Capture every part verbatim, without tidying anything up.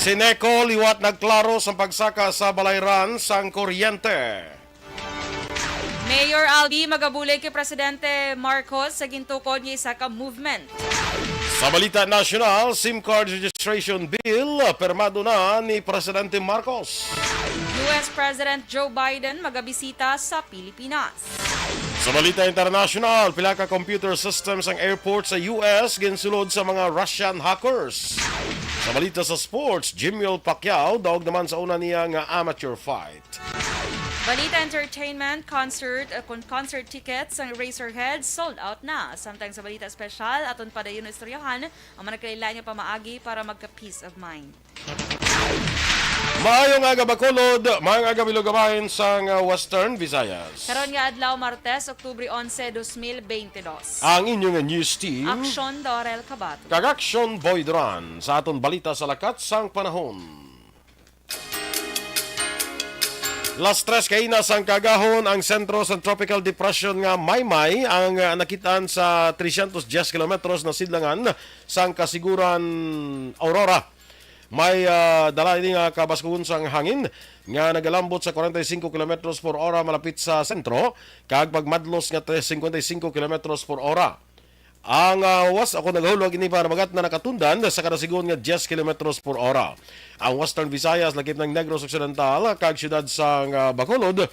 Sineco liwat nagklaro sang pagsaka sa balayran sang kuryente. Mayor Albi magabulig kay Presidente Marcos sa gintukod nga isa ka movement. Sa balita nasyonal, SIM card registration bill pirmado na ni Presidente Marcos. U S President Joe Biden magabisita sa Pilipinas. Sa balita internasyonal, pila ka computer systems ang airport sa U S ginsulod sa mga Russian hackers. Sa balita sa sports, Jimmy Pacquiao daog naman sa una niya nga amateur fight. Balita entertainment, concert, uh, kun concert tickets sang Eraserheads sold out na. Samtang sa balita espesyal, aton padayon istoryahan ang mga nagkalain-lain nga pamaagi para magka peace of mind. Maayong aga, Bacolod. Maayong aga, Bilog Abahin sang, uh, Western Visayas. Karon nga adlaw, Martes, Oktubre onse, dos mil bente dos. Ang inyo nga news team. Aksyon, Dorel Cabato. Kag Aksyon, Boy Duran. Sa aton balita sa lakat sang panahon. Las tres kaina sang kaagahon ang sentro sa Tropical Depression nga Maymay ang, ah, nakitaan sa trescientos diez kilometros na sidlangan sang Kasiguran, Aurora. May, ah, dala ini nga kabaskugon sang hangin nga nagalambot sa forty-five kilometros por hora malapit sa sentro kag pagmadlos nga tres, cincuenta y cinco kilometros por hora. Ang, ah, was ako nagahulog ini para magat na nakatundan sa kada sigon nga diyes kilometros por hora. Ang Western Visayas, lakip ng Negros Occidental, kag siyudad sang, ah, Bacolod,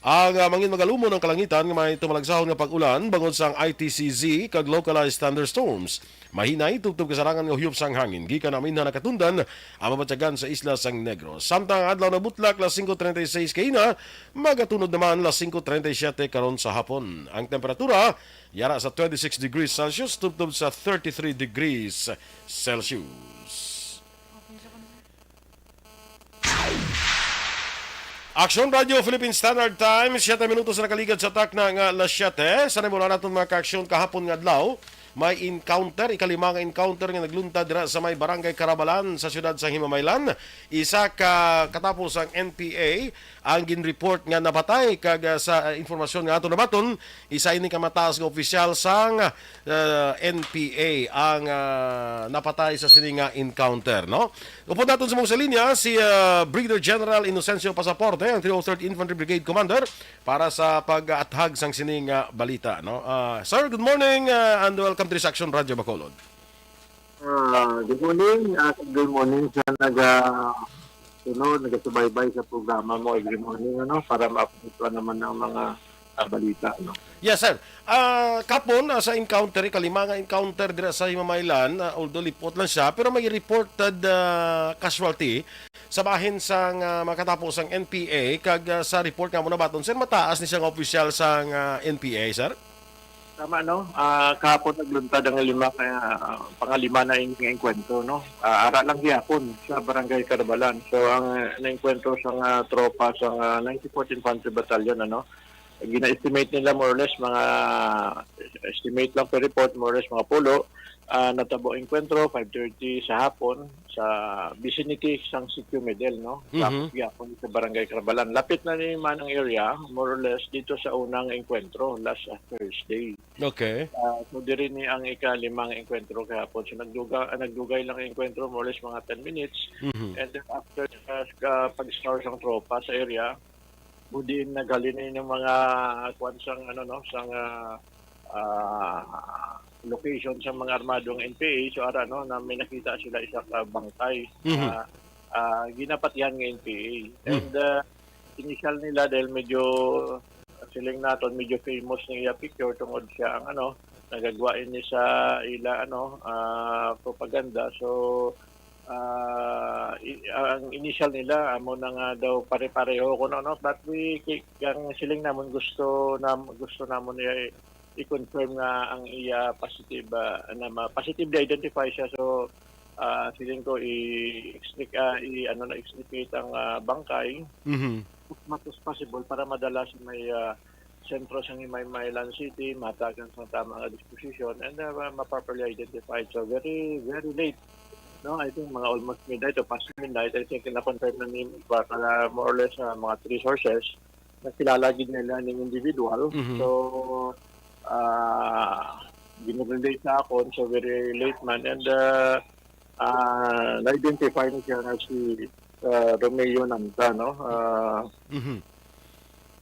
ang, ah, mangin magalumon ang kalangitan nga may tumalagsahon nga pag-ulan bangod sang I T C Z kag localized thunderstorms. Mahinay tubtob kasarangan nga huyop sang hangin gikan aminhan nakatundan ang mabatyagan sa isla sang Negros. Samtang adlaw na butlak, las singko treinta y seis kaina, magatunod naman las singko treinta y siete karon sa hapon. Ang temperatura yara sa twenty-six degrees Celsius tubtob sa thirty-three degrees Celsius. Aksyon Radio Philippine Standard Time, siyete minutos na nakaligad sa takna nga alas siyete. Sa nahimula naton, mga kaaksyon, kahapon nga adlaw, may encounter, ikalima nga encounter nga nagluntad dira sa may Barangay Carabalan sa siyudad sa Himamaylan. Isa ka katapos ang N P A ang ginreport nga napatay, kag, ah, sa, ah, informasyon nga ato nabaton, isa ini ka mataas nga opisyal sang, ah, N P A ang, ah, napatay sa sini nga encounter, no? Upod naton sa mong sa linya si, ah, Brigadier General Inocencio Pasaporte, ang three oh third Infantry Brigade Commander, para sa pag-athag sang sini nga balita, no? Ah, sir, good morning, ah, and welcome to this Action Radio Bacolod. Ah, good morning, ah, good morning sa naga-, sunod, nagasubaybay sa programa mo every morning, ano, para maupdate naman ang mga, ah, balita, no? Yes, sir. Ah, kapon, ah, sa encounter, ikalima nga encounter dira sa Himamaylan, ah, although lipot lang siya, pero may reported, ah, casualty sa bahin sang, ah, makatapo sang N P A, kag, ah, sa report nga mo nabaton, sir, mataas ni siya nga opisyal sang, ah, N P A, sir? Tama, no? Ah, kahapon nagluntad ang lima ka, ah, pangalima na in-, nga engkwentro, no? Ah, ara lang gihapon sa Barangay Carabalan. So, ang, ah, naengkwentro sa nga tropa sa nga ninety-fourth Infantry Battalion, ano, gina-estimate nila more or less mga, estimate lang per report, more or less mga pulo, ah, natabo engkwentro, five thirty sa hapon, sa vicinity sang Sitio Medel, no? Mhm. Lapit gyapon sa Barangay Carabalan. Lapit na ni man ang area, more or less, dito sa unang engkwentro, last, ah, Thursday. Okay. Ah, so, diri ni ang ikalimang engkwentro kahapon. So, nagduga-, ah, nagdugay lang ang engkwentro, more or less, mga ten minutes. Mhm. And then, after, ah, ka-, pag-scour sang tropa sa area, mo diin naghalin ni ng mga, kuwan, sang, ano, no, sang, ah, ah, location sa mga armadong N P A. So, ara, no, na may nakita sila isa ka bangkay. Mhm. Ah, ah, ginapatihan nga N P A. Hmm. And, ah, initial nila dahil medyo, siling naton, medyo famous na iya picture tungod siya ang, ano, nagagwa ini sa ila, ano, ah, propaganda. So, ah, i-, ang initial nila, amo na nga daw pare-pareho kuno, no? But we, ki-, ang siling namon, gusto nam-, gusto namon i-, i-confirm nga ang iya positive, ah, na ma-, positively identify siya. So, ah, feeling ko i-extric-, ah, i-, ano na, extricate ang, ah, bangkay Mhm. as much as possible para madala sa may, ah, sentro sang Himaymaylan City, mahatagan sang tama nga disposition, and, ah, ma-, ma-properly identified. So, very, very late, no? I think mga almost midnight o past midnight, I think na-confirm na ni, baka, more or less, ah, mga three sources, nakilala gid nila ning individual. Mhm. So, ah, gin-relate na ako, so very late man. And, ah, Ah, na-identify na siya nga si, ah, Romeo Nanta, no? Ah, Mhm.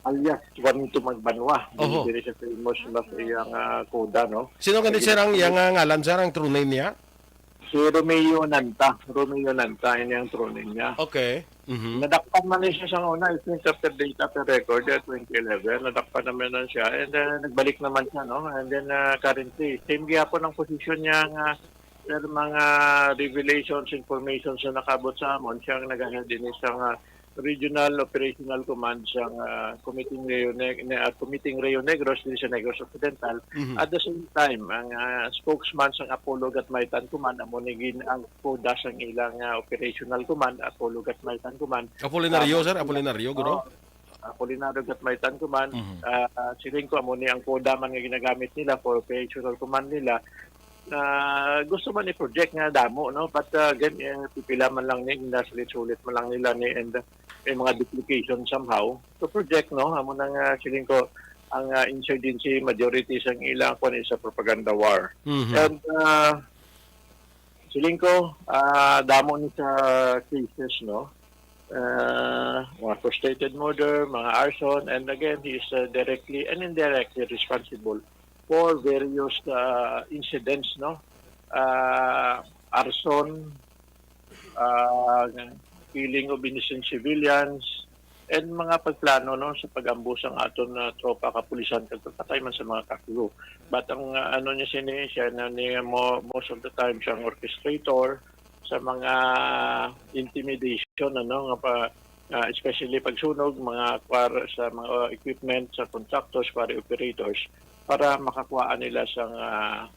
alias Juanito Magbanwa. Oho. Dili, dili siya famous na sa iyang, ah, koda, no? Sino gani, Lagi sir, ang na iyang, ah, ngalan, sir, ang true name niya? Si Romeo Nanta. Romeo Nanta, ini ang true name niya. Okay. Mhm. Nadakpan man ni siya sa una, I think after data per record, uh, twenty eleven, nadakpan naman na siya. And then, nagbalik naman siya, no? And then, uh, currently, same gihapon ang posisyon niya nga, sir, mga revelations, information sa nakabot sa amon, siya ang nag-head ini sa nga Regional Operational Command sa nga Committee Rio Neg-, ne-, ah, Committee Rio Negros, diri sa Negros Occidental. Mhm. At the same time, ang, ah, spokesman sa Apollo Gatmaitan Command, amo ni gin-, ang koda sang ilang, ah, operational command, Apollo Gatmaitan Command. Apolinario, Ah, sir? Apolinario, guro? Oo. Apolinario Gatmaitan Command. Mhm. Ah, siling ko, amo ni ang koda man nga ginagamit nila for operational command nila. Na gusto man i-project nga damo, no? But, ah, again, eh, pipila man lang ni, nasulit-sulit man lang nila ni, and, uh, may mga duplication somehow. So, project, no? Amo na nga, siling ko, ang, ah, insurgency majority sang ilang kuwan is a propaganda war. Mhm. And, ah, Siling ko, ah, damo ni sa cases, no? Ah, mga frustrated murder, mga arson, and again, he is, uh, directly and indirectly responsible for various, uh, incidents, no? Ah, arson, ah, killing of innocent civilians, and mga pagplano, no, sa pag-ambush sang aton, ah, tropa, kapulisan, kag pagpatay man sa mga Kaggo. But ang, ah, ano niya sini, siya na ni mo, most of the time, siya ang orchestrator sa mga intimidation, ano, nga pa, ah, especially pagsunog, mga kwar-, sa mga, ah, equipment, sa contractors, quarry operators, para makakuhaan nila sang, ah,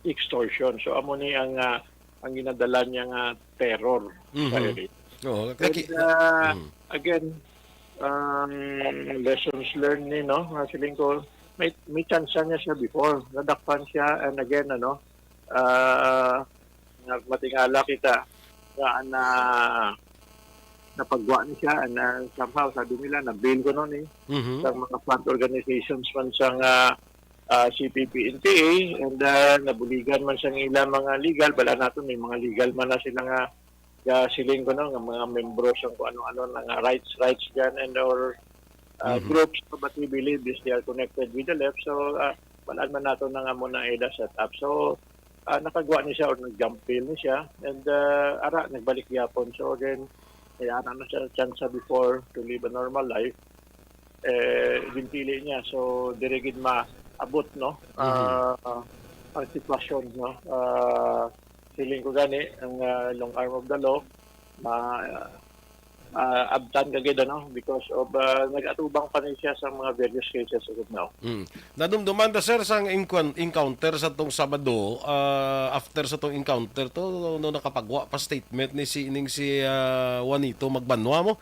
extortion. So, amo ni ang, ah, ang ginadala niya nga terror sa Mhm. area. Oo, And, laki-, ah, Mm. again, um, lessons learned ni, no? Nga siling ko, may, may tsansa niya siya before. Nadakpan siya, and again, ano, ah, nga matingala kita nga na, napagwa ni siya, and, ah, somehow, sabi nila, na-bail ko nun eh. Mhm. Sa mga front organizations man sa nga, ah, C P P N P A, and, ah, nabuligan man sa ila mga legal, bala nato may mga legal man na sila nga, nga siling ko, no, nga mga membro sa kung ano-ano na nga rights, rights dyan, and or, ah, Mhm. groups, but we believe is they are connected with the left. So, ah, balaan man nato na nga mo na ila set up. So, ah, nakagwa ni siya or nag-jump bail ni siya, and, ah, ara, nagbalik gyapon. So, again, kaya na na siya chance before to live a normal life. Eh, ginpili niya. So, diri gid maabot, no? Mhm. Ah, ang sitwasyon, no? Ah, feeling ko gani, ang, ah, long arm of the law, ma-, ah, abtan ka gid, ano? Because of, ah, nag-atubang pa ni siya sa mga various cases as of now. Mm. Nadumduman ta, sir, sa encoun-, encounter sa tong Sabado, ah, after sa tong encounter to, no, nakapagwa pa statement ni si, ining si, ah, Juanito Magbanwa mo,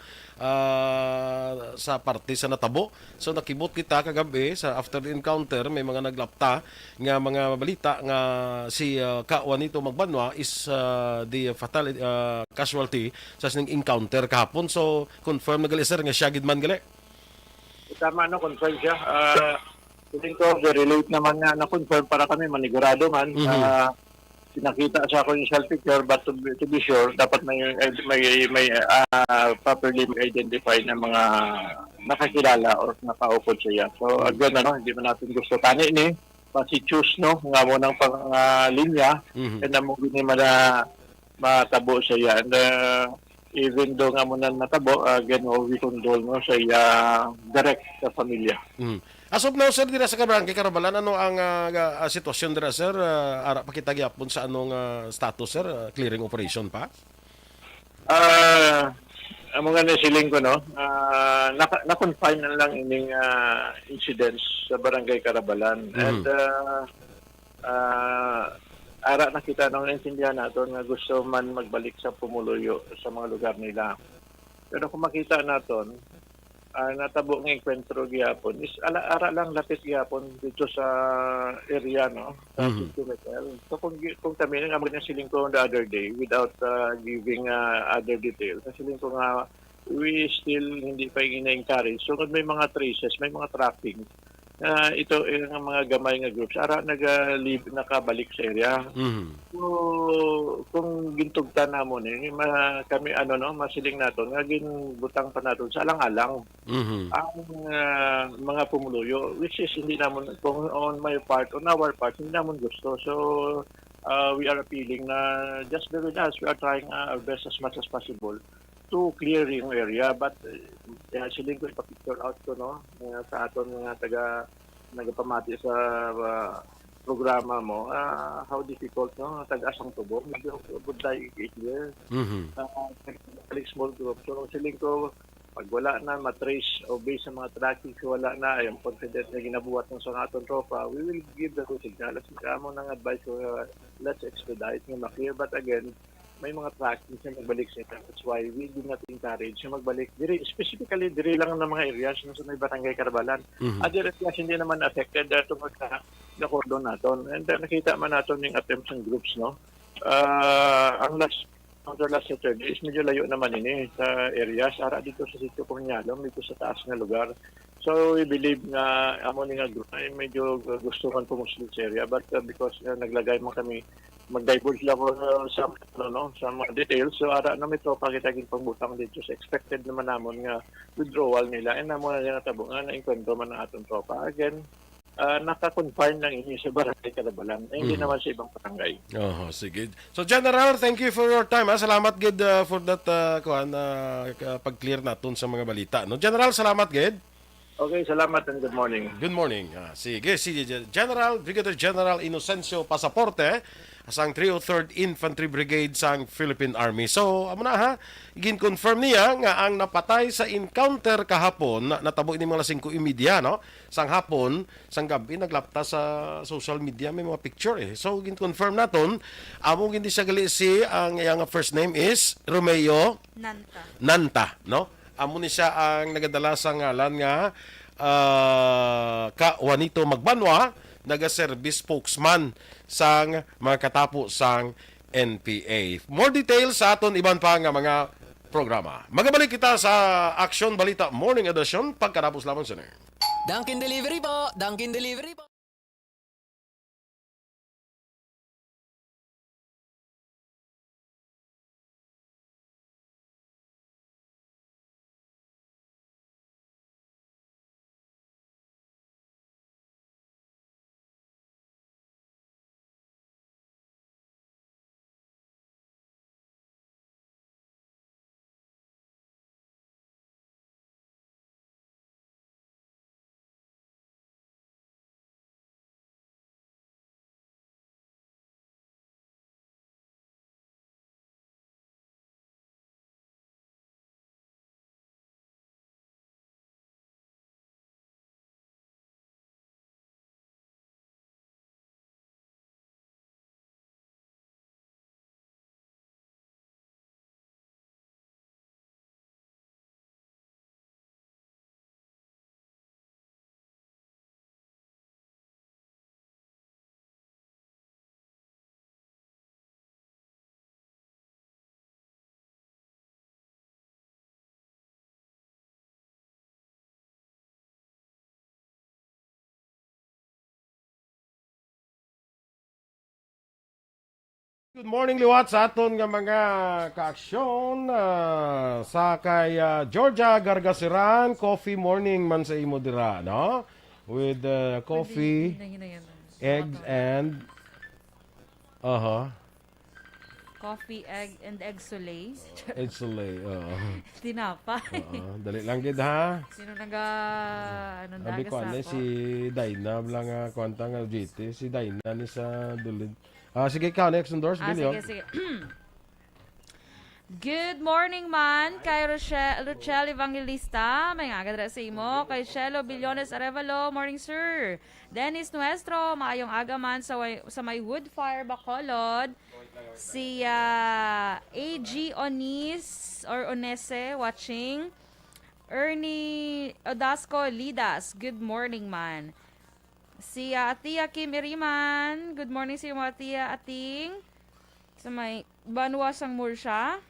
ah, sa parte sa natabo. So, nakibot kita kagabi sa after the encounter, may mga naglapta nga mga balita nga si, ah, ka Juanito Magbanwa is, ah, the fatal, ah, casualty sa sining encounter kahapon. So, confirm na gali, sir, nga siya gid man gali. Tama, no, confirm siya. Ah, feeling ko, very late naman nga na-confirm para kami, manigurado man. Mhm. Ah, sinakita sa ako yung self picture, but to be, to be sure, dapat may, may, may, ah, properly identify na mga nakakilala or nakaukod sa iya. So, Mhm. again, ano, hindi man natin gusto tani ni, masi-choose, no, nga mo ng pang, ah, linya, Mhm. and amo gini mada-, matabo sa iya. And, ah, even though nga mo na natabo, ah, again, we condole, no, sa iya direct sa pamilya. Mm. As of now, sir, dira sa Barangay Carabalan, ano ang, ah, ga-, ah, sitwasyon dira, sir? Ah, ara pa kita gyapon sa anong, ah, status, sir? Ah, clearing operation pa? Ah, amo nga na siling ko, no? Ah, naka-, na-confine na lang ining, ah, incidents sa Barangay Carabalan. Mhm. And, ah, ah, ara na kita nang naintindihan naton nga gusto man magbalik sa pumuluyo sa mga lugar nila. Pero kung makita naton, ah, natabo nga engkwentro gihapon is ala-, ara lang lapit gihapon dito sa area, no, sa Mhm. Sitio Miguel. So, kung gi-, kung kami nga, ang siling ko the other day, without, ah, giving, ah, other details, ang siling ko nga we still hindi pa gina-encourage. So, kung may mga traces, may mga tracking, Ah, ito, eh, ang mga gamay nga groups, ara naga-, nakabalik sa area. Mhm. So, kung gintugtan namon, eh, ma-, kami, ano, no, masiling naton nga ginbutang pa naton sa alang-alang Mhm. ang, ah, mga pumuluyo, which is hindi namon, kung on my part, on our part, hindi namon gusto. So, ah, we are appealing na just bear with us. We are trying, ah, our best as much as possible to clear yung area. But, uh, siling ko, ipa-picture out ko, no, nga sa aton nga taga, nagapamati sa, ah, programa mo, ah, how difficult, no? Taga-as ang tubo, medyo budlay i-clear. Mhm. Ah, like, small group. So, siling ko, pag wala na, matrace o based sa mga tracking, kung wala na, ay ang confident nga ginabuhat ng sa aton tropa, we will give the go signal. As kamo nang advice ko, uh, let's expedite nga ma-clear. But again, may mga tracking sa magbalik sa ila. That's why we do not encourage yung magbalik. Diri, specifically, diri lang ng mga areas no, sa may barangay Karabalan. Mhm. Other areas hindi naman affected uh, tungod sa na-cordon naton. And uh, nakita man naton yung attempts ng groups, no? Ah, ang last, ang last Saturday is medyo layo naman ini sa areas. Ara dito sa Sitio Cornialom, dito sa taas nga lugar. So, we believe nga amo ni nga group ay medyo gusto man pumuslit sa area. But uh, because uh, naglagay man kami, mag-divulge lang ko uh, sa, ano, no, sa mga details. So, ara na may tropa kita ginpangbutang dito. So, expected naman namon nga withdrawal nila. And amo na nga natabo nga na-encuentro man ang atong tropa. Again, ah, naka-confine lang ini sa barangay Karabalan. Eh, hindi Mhm. naman sa ibang barangay. Oho, sige. So, General, thank you for your time, ha. Salamat gid, uh, for that, uh, kuan, uh, ka-, pag-clear naton sa mga balita, no? General, salamat gid. Okay, salamat and good morning. Good morning. Ah, sige, si Gen-, General, Brigadier General Inocencio Pasaporte, sang three oh third Infantry Brigade sang Philippine Army. So, amo na ha, gin-confirm niya nga ang napatay sa encounter kahapon, na, natabo ini mga alas singko y media, no? Sang hapon, sang gabi, naglapta sa social media, may mga picture eh. So, gin-confirm naton, amo gid siya gali si, ang iyang first name is Romeo Nanta. Nanta, no? Amo ni siya ang nagadala sa ngalan nga, ah, ka Juanito Magbanwa, naga-service spokesman sang mga katapo sang N P A. More details sa aton iban pa nga mga programa. Magabalik kita sa Aksyon Balita Morning Edition pagkatapos lamang sini. Dunkin Delivery po! Dunkin Delivery po! Good morning liwat sa aton nga mga kaaksyon, ah, sa kay, ah, Georgia Gargasiran, coffee morning man sa imo dira, no? With, uh, coffee, Hindi, hindi, hindi, hindi. eggs, and, aha, Coffee, egg, and egg soleil. egg soleil, oo. Tinapay. Oo, dali lang gid ha. Sino naga, ano, Sabi naga ko, ano, sa si Dina lang nga, kwanta nga, G T, si Dina ni sa Dulid. Ah, sige ka, next endorse, Ah, Bilyo. sige, sige. Good morning man kay Rochelle, Rochelle Evangelista. May nga agadra sa imo. Kay Shelo Billones Arevalo. Morning, sir. Dennis Nuestro. Maayong aga man sa, way- sa may Wood Fire, Bacolod. Si ah, A G Onis or Onese watching. Ernie Odasco Lidas. Good morning man. Si ah, Atia Kim Iriman. Good morning sa imo, Atia Ating. Sa may Banwa sang Murcia.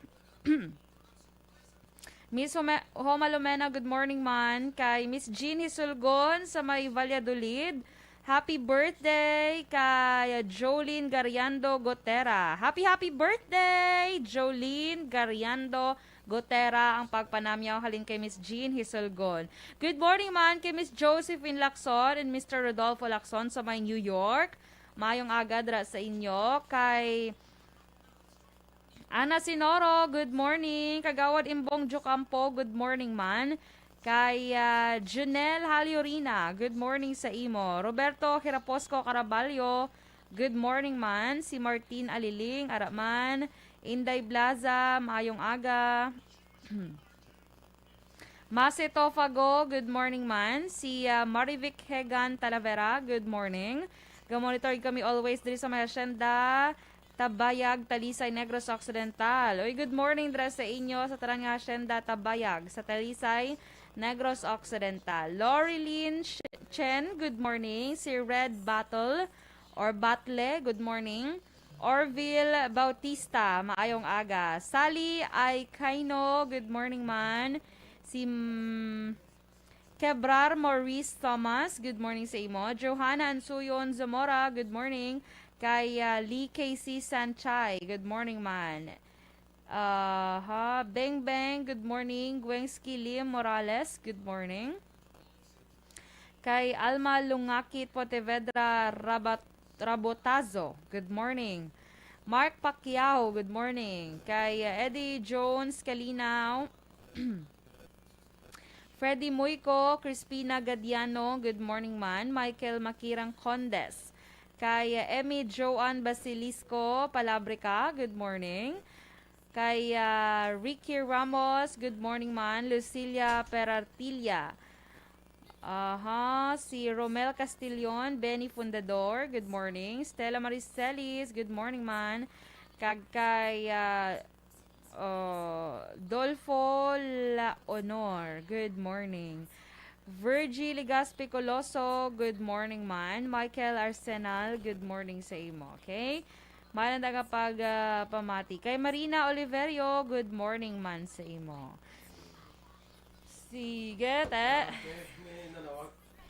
Miss Home-, Homa Lumena, good morning man. Kay Miss Jean Hisulgon sa may Valladolid, happy birthday kay Jolene Gariando Gotera. Happy, happy birthday, Jolene Gariando Gotera, ang pagpanamyaw halin kay Miss Jean Hisulgon. Good morning man kay Miss Josephine Lacson and Mister Rodolfo Lacson sa may New York. Mayong aga dira sa inyo. Kay Ana Sinoro, good morning. Kagawad Imbong Jocampo, good morning man. Kay, ah, Junel Haliorina, good morning sa imo. Roberto Hiraposco Caraballo, good morning man. Si Martin Aliling, ara man. Inday Blaza, maayong aga. Mase Tofago, good morning man. Si, ah, Marivic Hegan Talavera, good morning. Gamonitor kami always diri sa may hacienda Tabayag, Talisay, Negros Occidental. Uy, good morning dira sa inyo sa tanan nga hacienda Tabayag sa Talisay, Negros Occidental. Lorilyn Ch-, Chen, good morning. Si Red Battle or Batle, good morning. Orville Bautista, maayong aga. Sally Icaino, good morning man. Si, mm, Kebrar Maurice Thomas, good morning sa imo. Johanna Ansuyon Zamora, good morning. Kay, ah, Lee K C Sanchay, good morning man. Aha, Beng Beng, good morning. Gwengski Lim Morales, good morning. Kay Alma Lungakit Pontevedra Rabat-, Rabotazo, good morning. Mark Pacquiao, good morning. Kay, uh, Eddie Jones Calinaw, Freddy Muyco, Crispina Gadiano, good morning man. Michael Makirang Condes. Kay, uh, Emmy Joan Basilisco Palabrica, good morning. Kay, ah, Ricky Ramos, good morning man. Lucilla Perartilla. Aha, si Romel Castillon, Benny Fundador, good morning. Stella Maricelis, good morning man. Kag kay, ah, oh, Dolfo La Honor, good morning. Virgie Legaspi Coloso, good morning man. Michael Arsenal, good morning sa imo, okay? Maayo lang ta nga pag, ah, pamati. Kay Marina Oliverio, good morning man sa imo. Sige, te.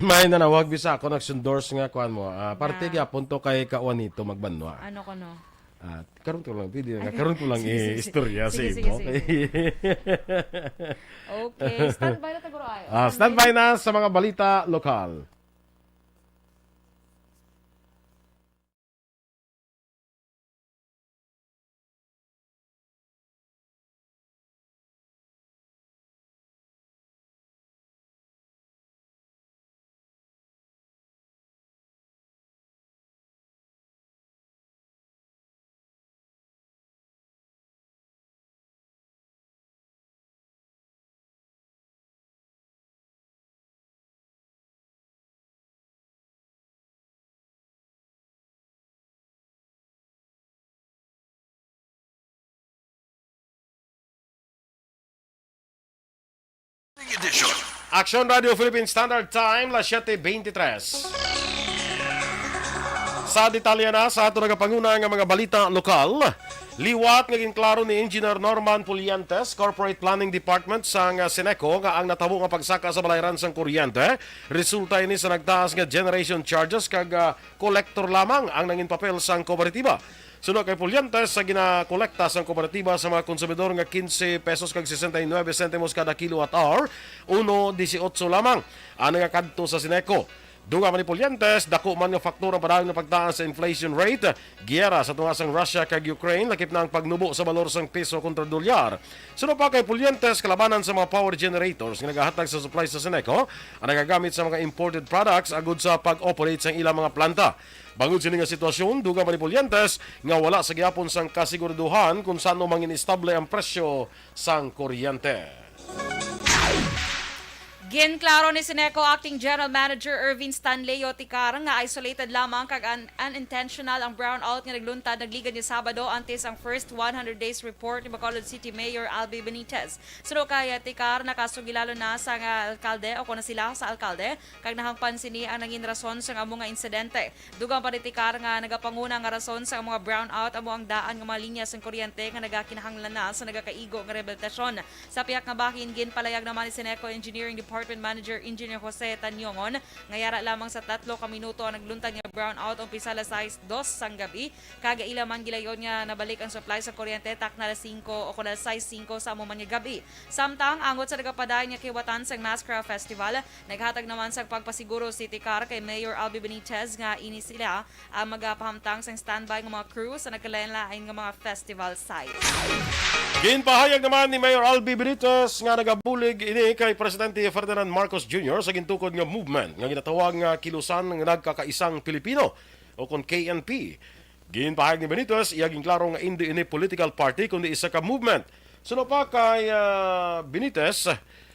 May nanawag bisa ako, nag-endorse nga kuan mo. Ah, parte Nga. gyapon to kay Ka Juanito Magbanwa. Ano ko, no? Ah, karon ko lang, pwede na nga. Ay, Karon ko lang sige, sige, sige. i-istorya sa Sige, sige, imo. sige. Okay, standby na ta, guro, ay. Ah, Standby. standby na sa mga balita lokal. Edition. Action Radio Philippine Standard Time, las siete veintitrés. Sa detalye na sa ato nagapanguna nga mga balita lokal, liwat nga ginklaro ni Engineer Norman Pulientes, Corporate Planning Department sang Ceneco, nga ang natabo nga pagsaka sa balayran sang kuryente resulta ini sa nagtaas nga generation charges kag, ah, kolektor lamang ang nangin papel sang kooperatiba. Suno kay Pulientes, sa ginakolekta sang kooperatiba sa mga konsumidor nga quince pesos kag sesenta y nueve centimos kada kilowatt hour, uno dieciocho lamang ang nagakadto sa Ceneco. Dugang man ni Pulientes, dako man nga faktor ang padayon nga pagtaas sa inflation rate, giyera sa tunga sang Russia kag Ukraine, lakip na ang pagnubo sa balor sang piso kontra dolyar. Suno pa kay Pulientes, kalabanan sa mga power generators nga nagahatag sa supply sa Ceneco ang nagagamit sa mga imported products agud sa pag-operate sang ilang mga planta. Bangod sini nga sitwasyon, dugang man ni Pulientes nga wala sa gihapon sang kasiguraduhan kung san-o mangin-estable ang presyo sang kuryente. Ginklaro ni Syneco Acting General Manager Ervin Stanley Oticar nga isolated lamang kag un- unintentional ang brownout nga nagluntad nagligad ni Sabado antes ang first one hundred days report ni Bacolod City Mayor Albi Benitez. Suno kay Oticar, nakasugilanon na sa nga alkalde o kon sila sa alkalde kag nahangpan sini ang nangin rason sang amo nga insidente. Dugang pa ni Oticar nga nagapanguna nga rason sa mga brownout amo ang daan nga mga linya sang kuryente nga nagakinahanglan na sa nagakaigo nga rehabilitasyon. Sa piyak nga bahin, ginpalayag naman ni Syneco Engineering Department Manager Engineer Jose Taniongon nga yara lamang sa tatlo ka minuto ang nagluntad nga brownout umpisa alas sais dos sang gabi, kag ila man gilayon nga nabalik ang supply sa kuryente takna alas singko o kon alas sais singko sa amo man nga gabi. Samtang angot sa nagapadayon nga kiwatan sang Maskara Festival, naghatag naman sang pagpasiguro si Oticar kay Mayor Albi Benitez nga ini sila ang magapahamtang sang standby nga mga crew sa nagkalain-lain nga mga festival site. Ginpahayag naman ni Mayor Albi Benitez nga nagabulig ini kay Presidente Ferdinand Marcos Junior sa gintukod nga movement nga ginatawag nga Kilusan nga Nagkakaisang Pilipino, o kon K N P. Ginpahayag ni Benitez, iya ginklaro nga indi ini political party kundi isa ka movement. Suno pa kay, ah, Benitez,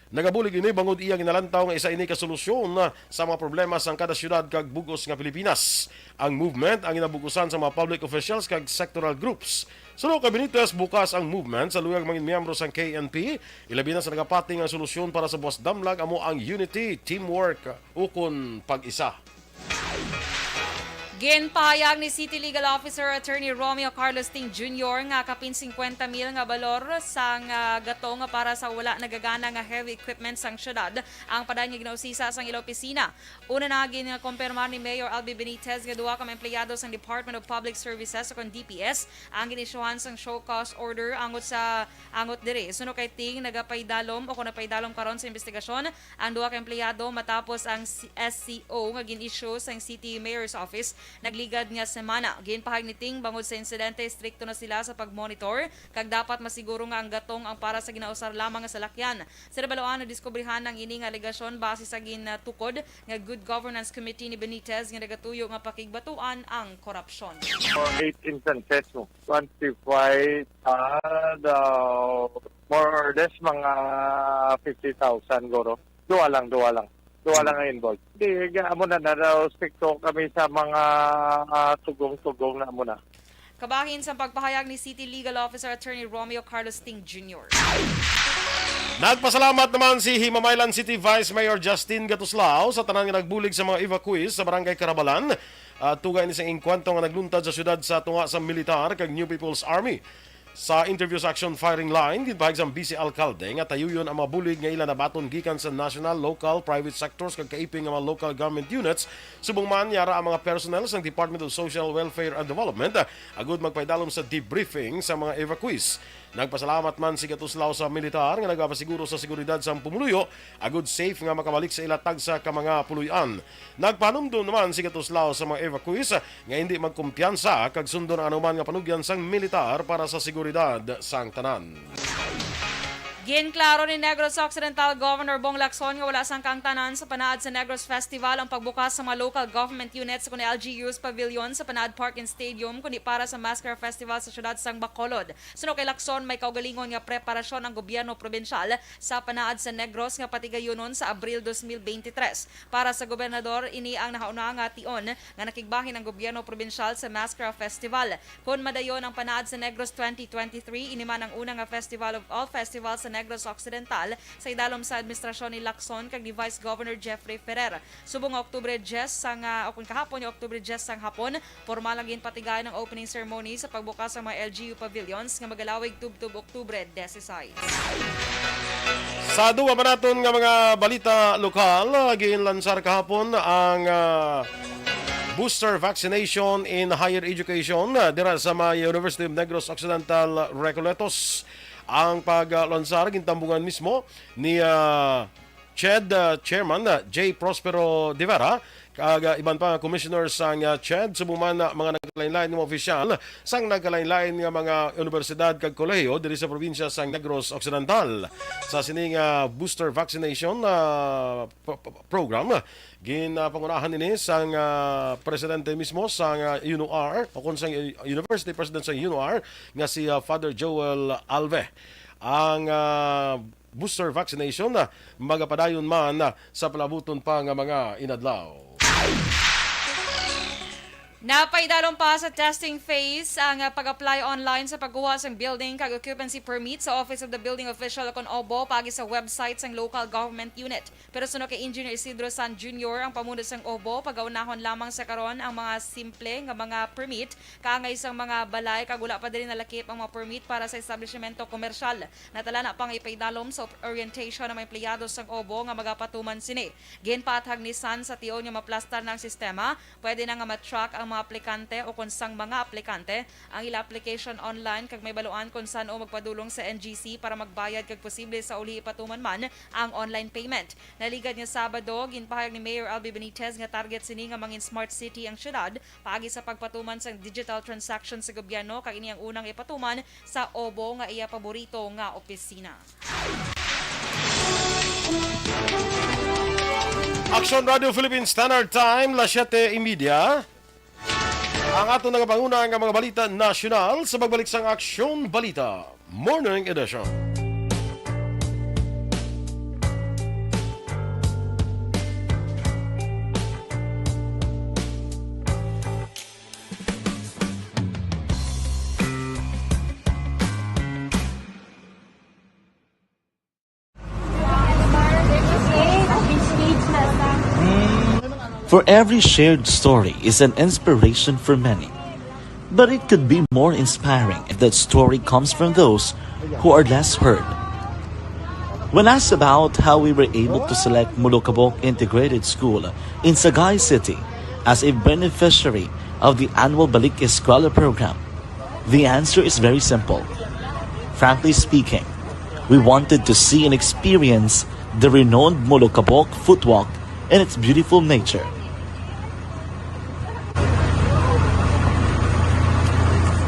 nagabulig ini bangod iya ginalantaw nga isa ini ka solusyon, ah, sa mga problema sang kada syudad kag bug-os nga Pilipinas. Ang movement ang ginabug-usan sa mga public officials kag sectoral groups. Suno kay Benitez, bukas ang movement sa luyag mangin miyembro sang K N P, ilabi na sa nagapati nga ang solusyon para sa buas damlag amo ang unity, teamwork, ukon pag-isa. Ginpahayag ni City Legal Officer Attorney Romeo Carlos Ting Junior nga kapin singkwenta mil nga balor sang, ah, gatong para sa wala nagagana nga heavy equipment sang syudad ang padayon nga ginausisa sang ila opisina. Una na, ginkumpirmar ni Mayor Albi Benitez nga duha ka mga empleyado sang Department of Public Services o kon D P S ang ginisyuhan sang show cause order angot sa angot diri. Suno kay Ting, nagapaidalom o kon napaidalom karon sa investigasyon ang duha ka empleyado matapos ang C-, S C O nga gin-issue sang City Mayor's Office nagligad nga semana. Ginpahayag ni Ting, bangod sa insidente, estrikto na sila sa pag-monitor kag dapat masiguro nga ang gatong ang para sa ginausar lamang nga salakyan. Sa nabaluan, nadiskubrihan ang ini nga alegasyon base sa gintukod nga Good Governance Committee ni Benitez nga nagatuyo nga pakigbatuan ang korupsyon. For eight instances, no? Quantify, ah, the, more or less, mga fifty thousand, guro. Duwa lang, duwa lang. Duwa lang ang involved. Di, ga-, amo na, na, na, stricto kami sa mga, ah, tugong-tugong na amo na. Kabahin sa pagpahayag ni City Legal Officer Attorney Romeo Carlos Ting Junior. Nagpasalamat naman si Himamaylan City Vice Mayor Justin Gatuslao sa tanan nga nagbulig sa mga evacuees sa Barangay Carabalan. Ah, tugay ni sa engkwentro nga nagluntad sa siyudad sa tunga sa militar kag New People's Army. Sa interview sa Action Firing Line, ginpahayag sang Vice Alcalde nga tayuyon ang mga bulig nga ila nabaton gikan sa national, local, private sectors kag kaiping nga mga local government units, subong man yara ang mga personnel sang Department of Social Welfare and Development, agud magpaidalom sa debriefing sa mga evacuees. Nagpasalamat man si Gatuslao sa militar nga nagapasiguro sa seguridad sang pumuluyo, agud safe nga makabalik sa ila tagsa ka mga puloy-an. Nagpahanumdom naman si Gatuslao sa mga evacuees nga hindi magkumpiyansa kag sundon ang anuman nga panugyan sang militar para sa seguridad sang tanan. Ginklaro ni Negros Occidental Governor Bong Lacson nga wala sang kaangtanan sa panaad sa Negros Festival ang pagbukas sa mga local government units kundi L G U's pavilion sa Panaad Park and Stadium, kundi para sa Maskara Festival sa siyudad sang Bacolod. Suno kay Lacson, may kaugalingon nga preparasyon ang gobyerno probinsyal sa panaad sa Negros nga patigayunon sa Abril dos mil beintitres. Para sa gobernador, ini ang nahauna nga tion nga nakigbahin ang gobyerno probinsyal sa Maskara Festival. Kon madayon ang panaad sa Negros twenty twenty-three, ini man ang una nga Festival of All Festivals sa Negros Occidental sa idalom sa administrasyon ni Lacson kag ni Vice Governor Jeffrey Ferrer. Subong nga Oktubre diyes sang, ah, o kon kahapon nga Oktubre diyes sang hapon, pormal nga ginpatigayon ang opening ceremony sa pagbukas sa mga L G U pavilions nga magalawig tubtob Oktubre diyesisais. Sa duwa pa naton nga mga balita lokal, ah, ginlansar kahapon ang, ah, booster vaccination in higher education, ah, dira sa may University of Negros Occidental Recoletos. Ang paglansar gintambungan mismo ni, ah, CHED, ah, Chairman, ah, J Prospero de Vera, kag, ah, iban pa nga commissioner sang, ah, CHED, subong man, ah, mga nagkalain-lain nga mga opisyal sang nagkalain-lain nga mga universidad kag kolehiyo diri sa probinsya sang Negros Occidental. Sa sini nga booster vaccination, ah, p-, p-, program, ginapangunahan ini sang, ah, presidente mismo sang, ah, UNOR, o kon sang, eh, university president sang UNOR, nga si, ah, Father Joel Alve. Ang, ah, booster vaccination, ah, magapadayon man, ah, sa palabuton pa nga mga inadlaw. Napaidalom pa sa testing phase ang, ah, pag-apply online sa pagkuha sang building kag occupancy permit sa Office of the Building Official kon obo paagi sa website sang local government unit. Pero suno kay Engineer Isidro San Junior, ang pamuno sang obo, pagaunahon lamang sa karon ang mga simple nga mga permit kaangay sang mga balay kag wala pa diri nalakip ang mga permit para sa establisimento komersyal. Natala na pa nga ipaidalom sa op-, orientation ang mga empleyado sang obo nga magapatuman sini. Ginpaathag ni San sa tion nga maplastar na ang sistema, pwede na nga ma-track ang mga aplikante o kon sang mga aplikante ang ila application online kag may baluan kon san-o magpadulong sa N G C para magbayad kag posible sa uli ipatuman man ang online payment. Naligad nga Sabado, ginpahayag ni Mayor Albee Benitez nga target sini nga mangin smart city ang syudad paagi sa pagpatuman sang digital transaction sa gobyerno kag ini ang unang ipatuman sa obo nga iya paborito nga opisina. Aksyon Radio Philippine Standard Time, las siyete y media. Ang aton nagapanguna nga mga balita nasyonal sa pagbalik sang Aksyon Balita Morning Edition. For every shared story is an inspiration for many. But it could be more inspiring if that story comes from those who are less heard. When asked about how we were able to select Molokabok Integrated School in Sagay City as a beneficiary of the annual Balik Eskwela program, the answer is very simple. Frankly speaking, we wanted to see and experience the renowned Molokabok Footwalk and its beautiful nature.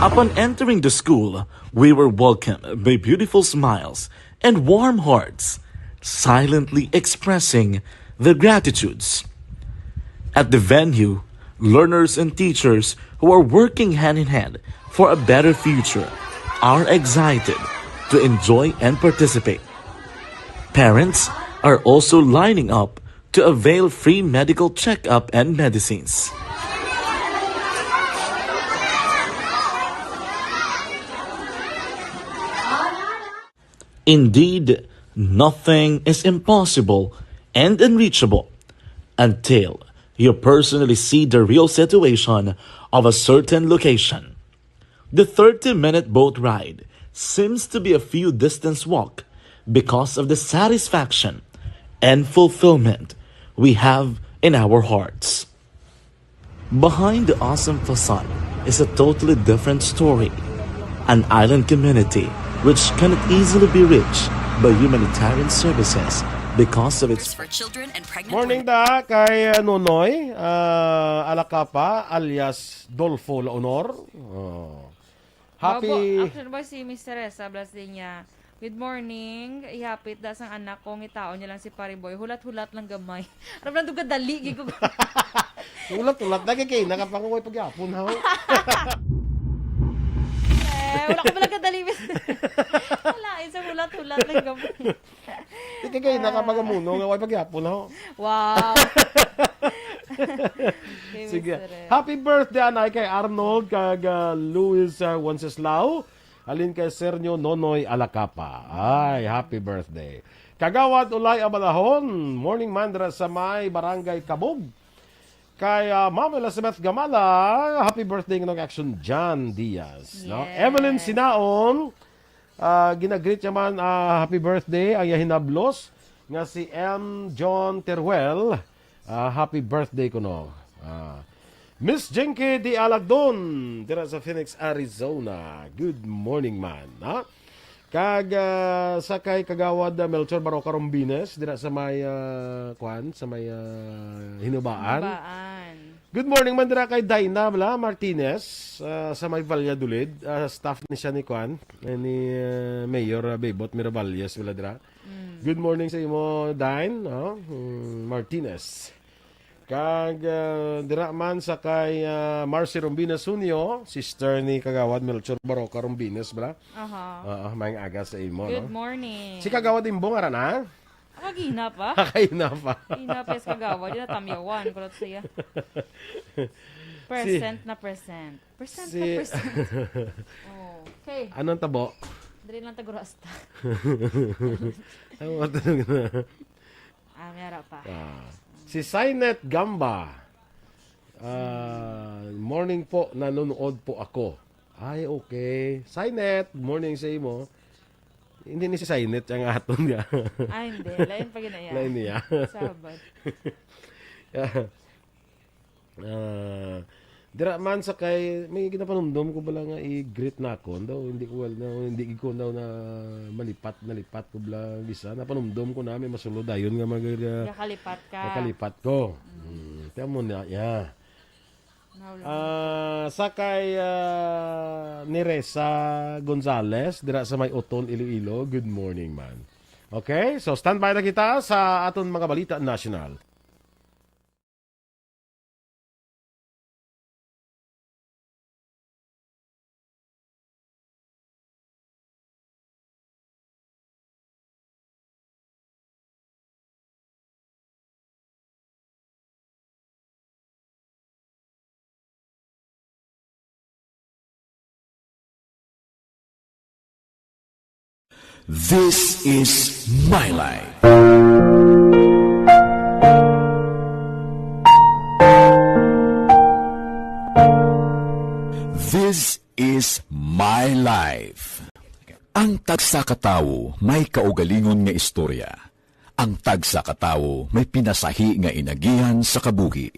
Upon entering the school, we were welcomed by beautiful smiles and warm hearts, silently expressing their gratitudes. At the venue, learners and teachers who are working hand in hand for a better future are excited to enjoy and participate. Parents are also lining up to avail free medical checkup and medicines. Indeed, nothing is impossible and unreachable until you personally see the real situation of a certain location. The thirty-minute boat ride seems to be a few distance walk because of the satisfaction and fulfillment we have in our hearts. Behind the awesome facade is a totally different story, an island community which cannot easily be reached by humanitarian services because of its for children and pregnant Morning women. Da kay, uh, Nonoy, uh, Alacapa alias Dolfo Launor. Oh. Happy Babo, actually ba si Miss Teresa Blas din niya? Good morning. Ihapit da sang anak ko, ngitaon niya lang si Pare Boy. Hulat-hulat lang gamay. Ano lang duga dali, gigo. Hulat-hulat. Dagi kay nakapanguway pagyapon, ha? Eh, wala ko pala kadali. Wala, isang hulat-hulat lang gamay. Di kay, kay nakapagamuno nga way pagyapon, ha? Wow. Kay Sige. Mister Red. Happy birthday, anay, kay Arnold kag, ah, Luis, ah, Wenceslao. Halin kay Sernio Nonoy Alacapa. Ay, happy birthday. Kagawad Ulay Abalahon, morning man dira sa may Barangay Kabog. Kay, ah, Ma'am Elizabeth Gamala, happy birthday nganong Action John Diaz, no? Yes. Evelyn Sinaon, ah, ginagreet niya man, ah, happy birthday ang iya hinablos nga si M John Teruel. Ah, happy birthday kuno. Ah, Miss Jinky D. Alagdon, dira sa Phoenix, Arizona. Good morning, man. Ha? Kag, ah, sa kay Kagawad, ah, Melchor Baroca Rombines, dira sa may, ah, kwan, sa may, ah, Hinubaan. Hinubaan. Good morning man dira kay Dinah, bala, Martinez, ah, sa may Valladolid. Ah, staff ni siya ni kwan, eh, ni, ah, Mayor, ah, Bebot Miravalles, bala, dira. Mm. Good morning sa imo, Dine, no? Mm, Martinez. Kag, ah, dira man sa kay, ah, Marcy Rombina Sunio, sister ni Kagawad Melchor Baroca Rombines, bala? Aha. Oo, maayong aga sa imo, Good no? Morning. Si Kagawad Imbong, ara na? Ako, gina pa. Kaina pa. Gina pa si Kagawad, di na tamyawan, kulot siya. Present na present. Present na Si present. Oh, okay. Anong tabo? Dali lang tagurasta. Ang mga tanong na. Ah, meron pa. Ah. Si Sinet Gamba. Ah, "Morning po, nanonood po ako." Ay, okay. Sinet, morning sa imo. Hindi ni si Sinet ang aton niya. Ah, hindi. Lain pa ginaya. Lain niya. Sabat. Ah, dira man sa kay, may ginapanumdom ko bala nga i-greet na ako. Daw, hindi ko, well, na, hindi ko daw na malipat, nalipat ko bala ang isa. Napanumdom ko na may masulod dayon nga mag-, ah, Nakalipat ka. Nakalipat ko. Mm. Hmm, kaya mo na, yeah. Nawala. Ah, sa kay, ah, Neresa Gonzales, dira sa may Oton, Iloilo. Good morning, man. Okay, so standby na kita sa aton mga balita nasyonal. This is my life. This is my life. Ang tagsa ka tawo may kaugalingon nga istorya. Ang tagsa ka tawo may pinasahi nga inagihan sa kabuhi.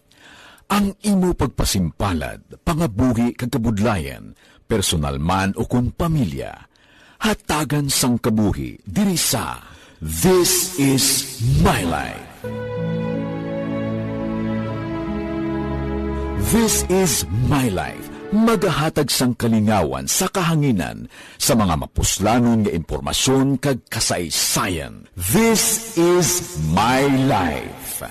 Ang imo pagpasimpalad, pangabuhi kag kabudlayan, personal man ukon pamilya, hatagan sang kabuhi diri sa This Is My Life. This Is My Life, magahatag sang kalingawan sa kahanginan sa mga mapuslanon nga impormasyon kag kasaysayan. This Is My Life.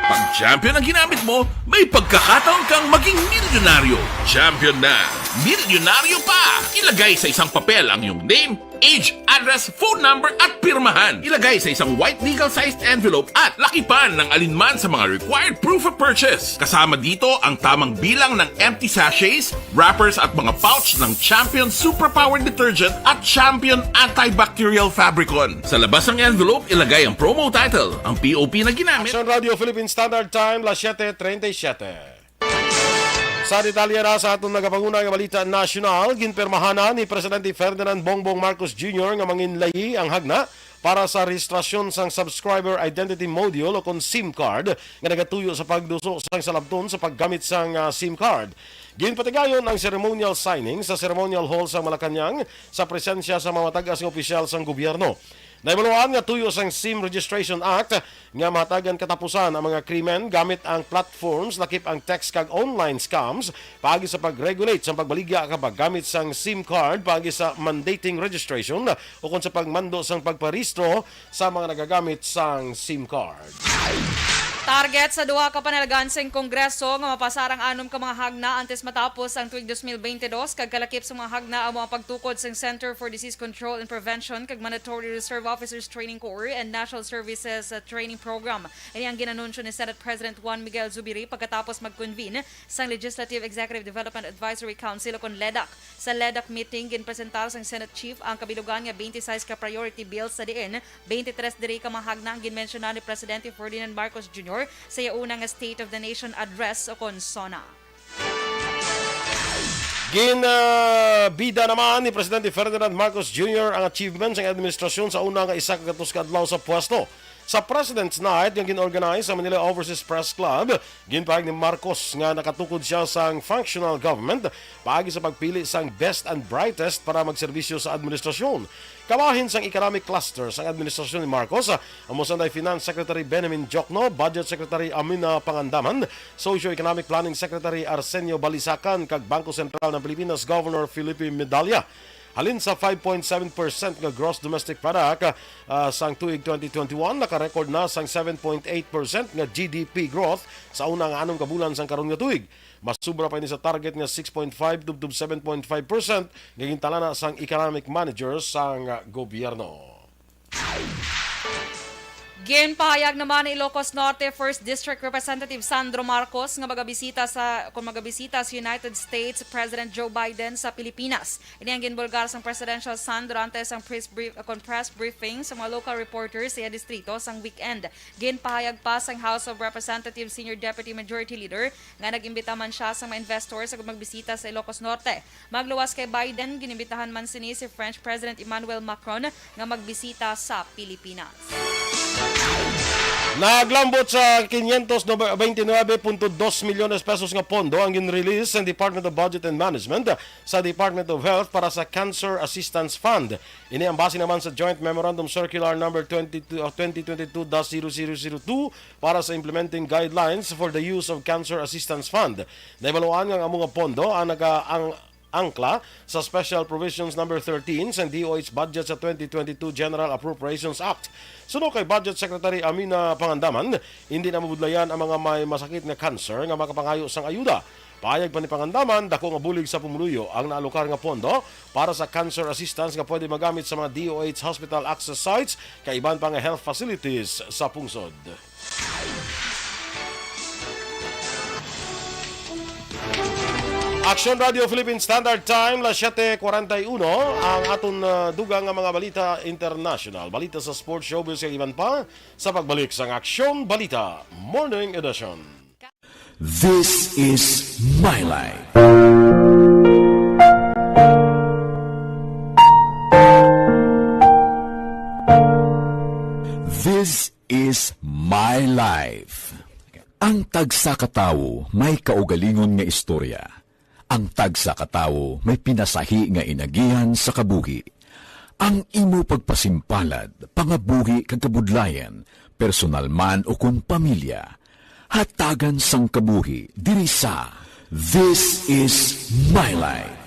Pag champion ang ginamit mo, may pagkakataon kang maging milyonaryo. Champion na, milyonaryo pa! Ilagay sa isang papel ang iyong name, age, address, phone number, at pirmahan. Ilagay sa isang white legal-sized envelope at lakipan ng alinman sa mga required proof of purchase. Kasama dito ang tamang bilang ng empty sachets, wrappers, at mga pouch ng Champion Superpower Detergent at Champion Antibacterial Fabricon. Sa labas ng envelope, ilagay ang promo title, ang P O P na ginamit. Action Radio Philippine Standard Time, las siete treinta y siete. Sa detalye na sa aton nagapanguna nga balita nasyonal, ginpirmahanan ni Presidente Ferdinand Bongbong Marcos Junior nga manginlayi ang hagna para sa rehistrasyon sang Subscriber Identity Module o kon SIM card nga nagatuyo sa pagduso sang salabton sa paggamit sang, ah, SIM card. Ginpatigayon ang ceremonial signing sa Ceremonial Hall sa Malacañang sa presensya sa mga matag-as nga opisyal sang gobyerno. Nahibaluan nga tuyo sang SIM Registration Act nga mahatagan katapusan ang mga krimen gamit ang platforms lakip ang text kag online scams paagi sa pag-regulate sa pagbaligya kag paggamit sang SIM card paagi sa mandating registration ukon sa pagmando sang pagparehistro sa mga nagagamit sang SIM card. Target sa duha ka panaligan sing Kongreso nga mapasar ang anom ka mga hagna antes matapos ang tuig dos mil bente dos, kag kalakip sa mga hagna amo ang pagtukod sang Center for Disease Control and Prevention kag Mandatory Reserve Officers Training Corps and National Services, uh, Training Program. Ini ang ginanunsyo ni Senate President Juan Miguel Zubiri pagkatapos mag-convene sang Legislative Executive Development Advisory Council o kon LEDAC. Sa LEDAC meeting, ginpresentar sang Senate Chief ang kabilugan nga twenty-six ka priority bills, sa diin twenty-three diri ka mga hagna ang ginmensyonan ni Presidente Ferdinand Marcos Junior sa iya una nga State of the Nation Address o kon SONA. Gin, ah, bida naman ni Presidente Ferdinand Marcos Junior ang achievement sang administrasyon sa una nga isa ka gatos ka adlaw sa pwesto. Sa President's Night nga gin-organize sa Manila Overseas Press Club, ginpahayag ni Marcos nga nakatukod siya sang functional government paagi sa pagpili sang best and brightest para magserbisyo sa administrasyon. Kabahin sang economic cluster sang administrasyon ni Marcos, amo sanday Finance Secretary Benjamin Diokno, Budget Secretary Amina Pangandaman, Socio-Economic Planning Secretary Arsenio Balisacan, kag Bangko Sentral ng Pilipinas Governor Felipe Medalla. Halin sa five point seven percent nga gross domestic product, ah, sang tuig twenty twenty-one, naka-record na sang seven point eight percent nga G D P growth sa una nga anom ka bulan sang karon nga tuig. Mas sobra pa ini sa target nga six point five tubtob seven point five percent nga gintalana sang economic managers sang gobyerno. Ginpahayag naman ni Ilocos Norte First District Representative Sandro Marcos nga magabisita sa, kung magabisita sa United States President Joe Biden sa Pilipinas. Ini ang ginbulgar sang Presidential Son durante sang press brief, kon press briefing sa mga local reporters sa iya distrito sang weekend. Ginpahayag pa sang House of Representatives Senior Deputy Majority Leader nga nag-imbita man siya sa mga investors nga magbisita sa Ilocos Norte. Magluwas kay Biden, ginimbitahan man sini si French President Emmanuel Macron nga magbisita sa Pilipinas. Naglambot sa quinientos veintinueve punto dos milyones pesos nga pondo ang gin-release sa Department of Budget and Management sa Department of Health para sa Cancer Assistance Fund. Ini ang base naman sa Joint Memorandum Circular Number twenty-two, uh, twenty twenty-two dash zero zero zero two para sa Implementing Guidelines for the Use of Cancer Assistance Fund. Nahibaluan nga ang amo nga pondo ang naga-, ang angkla sa Special Provisions Number thirteen sa D O H budget sa twenty twenty-two General Appropriations Act. Suno kay Budget Secretary Amina Pangandaman, hindi na mabudlayan ang mga may masakit nga cancer nga makapangayo sang ayuda. Pahayag pa ni Pangandaman, dako nga bulig sa pumuluyo ang naalokar nga pondo para sa cancer assistance nga pwede magamit sa mga D O H hospital access sites kag iban pa nga health facilities sa pungsod. Aksyon Radio Philippine Standard Time, las siete cuarenta y uno, ang aton, ah, dugang nga mga balita international. Balita sa sports, showbiz, kag iban pa sa pagbalik sang Aksyon Balita Morning Edition. This is My Life. This is My Life. Ang tagsa ka tawo may kaugalingon nga istorya. Ang tagsa ka tawo may pinasahi nga inagihan sa kabuhi. Ang imo pagpasimpalad, pangabuhi kag kabudlayan, personal man o kon pamilya, hatagan sang kabuhi diri sa This Is My Life.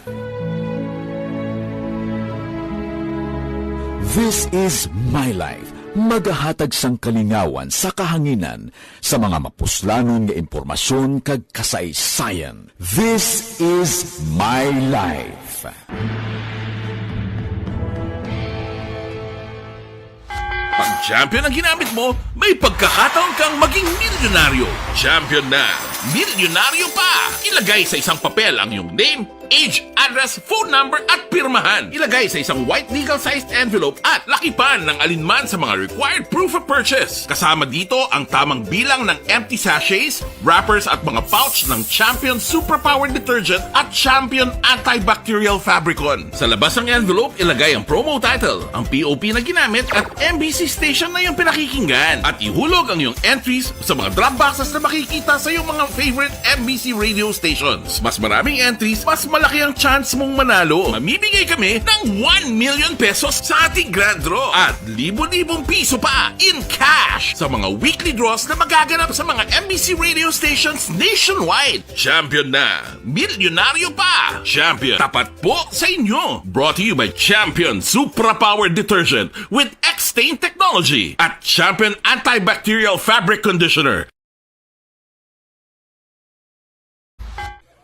This Is My Life, magahatag sang kalingawan sa kahanginan sa mga mapuslanon nga impormasyon kag kasaysayan. This Is My Life. Pag champion ang ginamit mo, may pagkakataon kang maging milyonaryo. Champion na, milyonaryo pa! Ilagay sa isang papel ang iyong name, age, address, phone number, at pirmahan. Ilagay sa isang white legal-sized envelope at lakipan ng alinman sa mga required proof of purchase. Kasama dito ang tamang bilang ng empty sachets, wrappers, at mga pouch ng Champion Superpower Detergent at Champion Antibacterial Fabricon. Sa labas ng envelope, ilagay ang promo title, ang P O P na ginamit, at M B C station na iyong pinakikinggan. At ihulog ang iyong entries sa mga drop boxes na makikita sa iyong mga favorite M B C radio stations. Mas maraming entries, mas malaki ang chance mong manalo. Mamimigay kami ng one million pesos sa ating grand draw at libo-libong piso pa in cash sa mga weekly draws na magaganap sa mga M B C radio stations nationwide. Champion na! Milyonaryo pa! Champion, tapat po sa inyo! Brought to you by Champion Supra Power Detergent with X-Stain Technology at Champion Antibacterial Fabric Conditioner.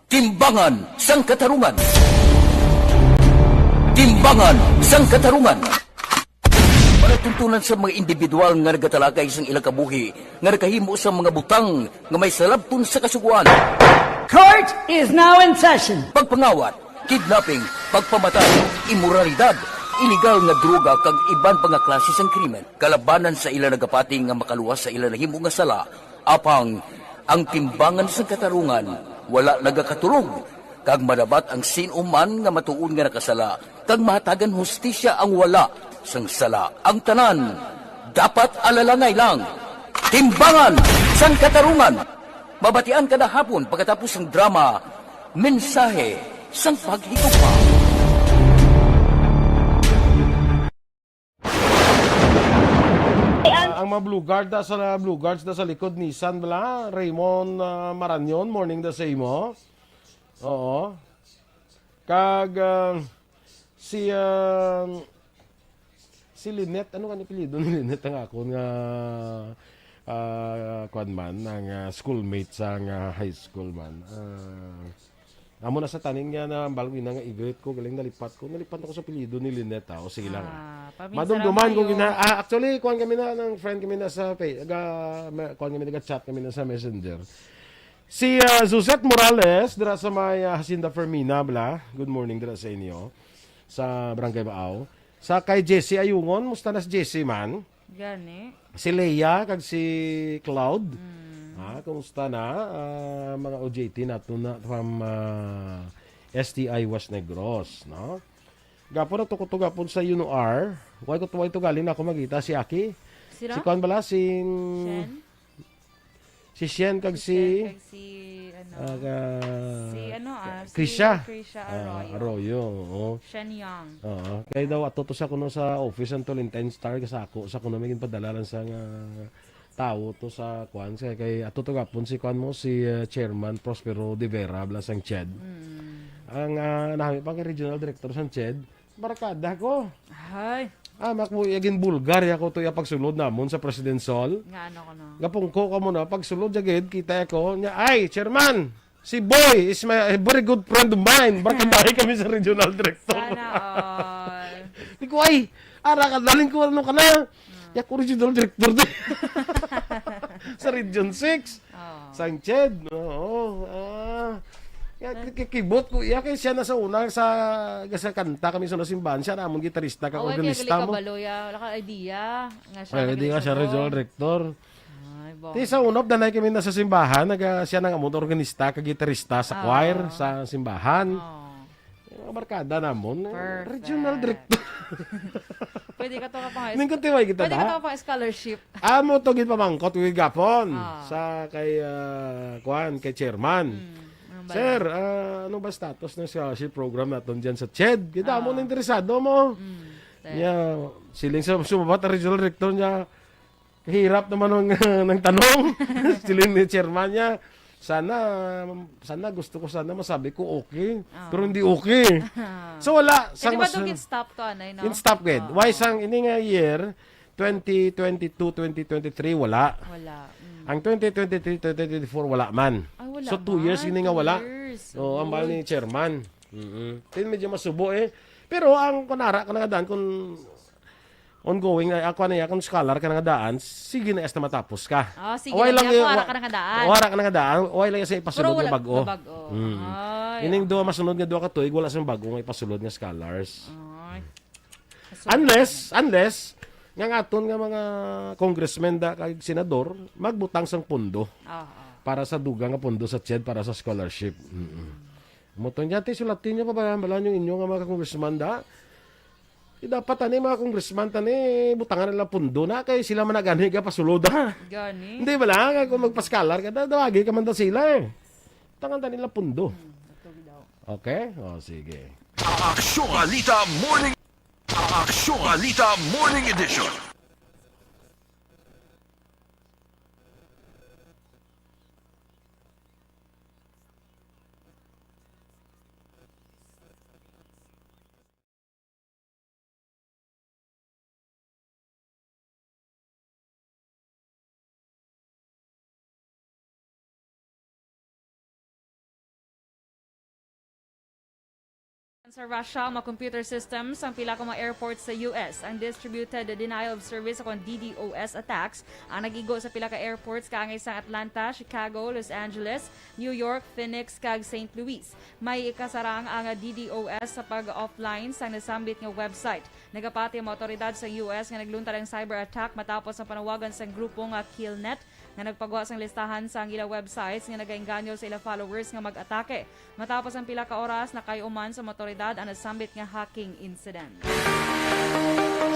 Timbangan sang Katarungan. Timbangan sang Katarungan. Palatuntunan sa mga individual nga nagatalakay sang ilang kabuhi nga nakahimo sa mga butang nga may salabton sa Kasugoan. Court is now in session. Pagpangawat, kidnapping, pagpamatay, imoralidad, iligal nga droga kag iban pa nga klase sang krimen kalabanan sa ila nagapati nga makaluwas sa ila nahimo nga sala. Apang ang timbangan sang katarungan wala nagakatulog, kag madabat ang sin-o man nga matuod nga nakasala, kag mahatagan hustisya ang wala sang sala. Ang tanan dapat alalangay lang. Timbangan sang Katarungan, mabatian kada hapon pagkatapos sang drama Mensahe sang Paghigugma. Ah, ang mga Blue Guard da sa, Blue Guards da sa likod, Nissan bala, Raymond, ah, Marañon, morning da sa imo. Oo. Kag, ah, Si, um, si Lynette, ano nga ni apelyido ni Lynette ang akon nga, ah, kuwan man, ang, ah, schoolmate sa nga high school man. Ah, amo na sa tanin nga na, balo gina nga i-greet ko, galing nalipat ko. Nalipat ako sa apelyido ni Lynette, ah. O, sige lang, ah. Ah, paminsan Madumduman ko naman gina-, yun. Ah, actually, kuwan kami na, ng friend kami na sa Fa-, ga-, ma-, kuwan kami, nag-chat kami na sa Messenger. Si, ah, Suzette Morales, dira sa may, ah, Hacienda Fermina, bla. Good morning, dira sa inyo. Sa Barangay Baaw. Sa kay Jessie Ayungon, musta na si Jessie man? Gani. Si Leia, kag si Cloud. Mm. Ha, kumusta na? Ah, mga O J T nato na from, ah, S T I West Negros, no? Gapon na to ko to gapon sa Yuno R. Why ko to, why to galing na ako magita si Aki? Sino? Si kuwan bala, si Shen? Si Shen kag Si si, Shen kag si, ano, ah, ka-, si, ano, ah, si Krisha. Krisha Ah, Arroyo. Arroyo, oo. Shen Yang. Oo. Kaya daw, ato to sa kuno sa office ang Tolentine Star, sa ako, sa kuno may ginpadala lang sa nga tawo to sa kuan, sa kay ato to gapon si kuan mo, si, uh, Chairman Prospero de Vera, bala sang ched. Mm. Ang, ah, nami pa kay Regional Director sang ched, barkada ko. Ay. Ah, mak mo, iya ginbulgar ya ko to iya pagsulod namon sa President's Hall. Nga ano ko, no? Gapungko ko mo na, pagsulod ya gid, kita ko niya, "Ay, Chairman, si Boy is my, a very good friend of mine." Barkadahi kami sa regional director. Sana all. Di ko, "Ay, ara ka, daling ko, ano ka na?" Hmm. Ya ko regional director din. Sa Region six. Oo. Sang ched, oo. Ah. Ya, Ay. ki-, ki-, kibot ko iya kay siya na sa una sa, sa kanta kami sa simbahan, siya na among gitarista kag Away, kaya organista gali mo. Kabalo, ya. Wala ka idea nga siya Ay, na di nga siya gali sa regional to. Director. Ay, bon. Ti sa una, danay kami na sa simbahan, naga, siya nang among organista kag gitarista sa Ah. choir sa simbahan. Oh. Yung mga barkada namon, eh, Perfect. regional director. Pwede ka to ka pang Ning kuntiway kita Pwede ka na. to ka pang scholarship. Amo to gid pamangkot ko gapon Ah. sa kay, ah, kuan, kay chairman. Mm, ano ba Sir, yan? ah, ano ba status ng scholarship program naton diyan sa ched? Kita mo Ah. na interesado mo. Mm, sir. Niya, siling sa sumabat ang regional director niya, "Hirap naman ng, ng tanong." Siling ni chairman niya, "Sana, sana gusto ko sana masabi ko okay, Ah. pero hindi okay." So wala. Eh, Sang di ba mas-, itong gin-stop to, anay, no? gin-stop gid. Oo. Why sang ini nga year, twenty twenty-two, twenty twenty-three, wala. Wala. Mm. Ang twenty twenty-three, twenty twenty-four, wala man. Ay, wala So, two years man. ini nga Two wala. years. Oo, ang bahal Uy. ni chairman. Mm-mm. Tin medyo masubo eh. Pero ang kunara ka na nga daan, kung ongoing, ay, ako na ya, kung scholar ka na nga daan, sige na, hasta matapos ka. Ah, sige Wala lang lang ya, yung, kung ara wa-, ka na nga daan. kung ara ka na nga daan, wala lang sa ipasulod Pero nga wala bag-o. nga bag-o. Mm. Ay, Ining ah. duha masunod nga duha ka tuig, wala sa bag-o nga ipasulod nga scholars. Ay. Unless, unless, nga ang aton nga mga congressmen da kag senador, magbutang sang pondo Ah, ah. para sa dugang nga pondo sa ched para sa scholarship. Mm-mm. Mo to niya, ti, sulatin niyo pa ba, bala niyo inyo nga mga congressman da? Di dapat ani mga congressman tani, butangan nila pondo na, kay sila man nagani ka pasuloda. Gani. Hindi ba lang? Kung magpaskalar ka, da-, dawagi ka man da sila eh. Butangan ta nila pondo. Hmm, ito daw. Okay? O, sige. Aksyon Balita Morning. Aksyon Balita Morning Edition. Sa Russia, mga computer systems ang pila ka mga airports sa U S. Ang distributed denial of service o kon D D O S attacks ang nag-igo sa pila ka airports kaangay sang Atlanta, Chicago, Los Angeles, New York, Phoenix, kag Saint Louis. May ikasarang ang D D O S sa pag-offline sang nasambit nga website. Nagapati ang mga awtoridad sa U S nga nagluntad ang cyber attack matapos ang panawagan sang grupo nga Killnet nga nagpagwa sang listahan sa ila websites nga nagaengganyo sa ila followers nga mag-atake. Matapos ang pila ka oras, nakay-o man sa mga awtoridad ang nasambit nga hacking incident.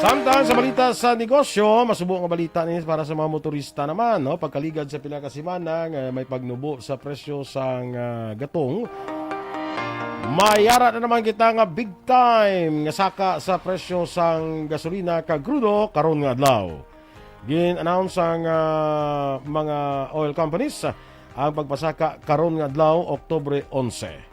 Samtang sa balita sa negosyo, masubo nga balita ni para sa mga motorista naman, no? Pagkaligad sa pila ka semana nga may pagnubo sa presyo sang, ah, gatong, may ara na naman kita nga big time nga saka sa presyo sang gasolina kag krudo karon nga adlaw. Gin-announce sang, ah, mga oil companies, ah, ang pagpasaka karon nga adlaw, Oktubre onse.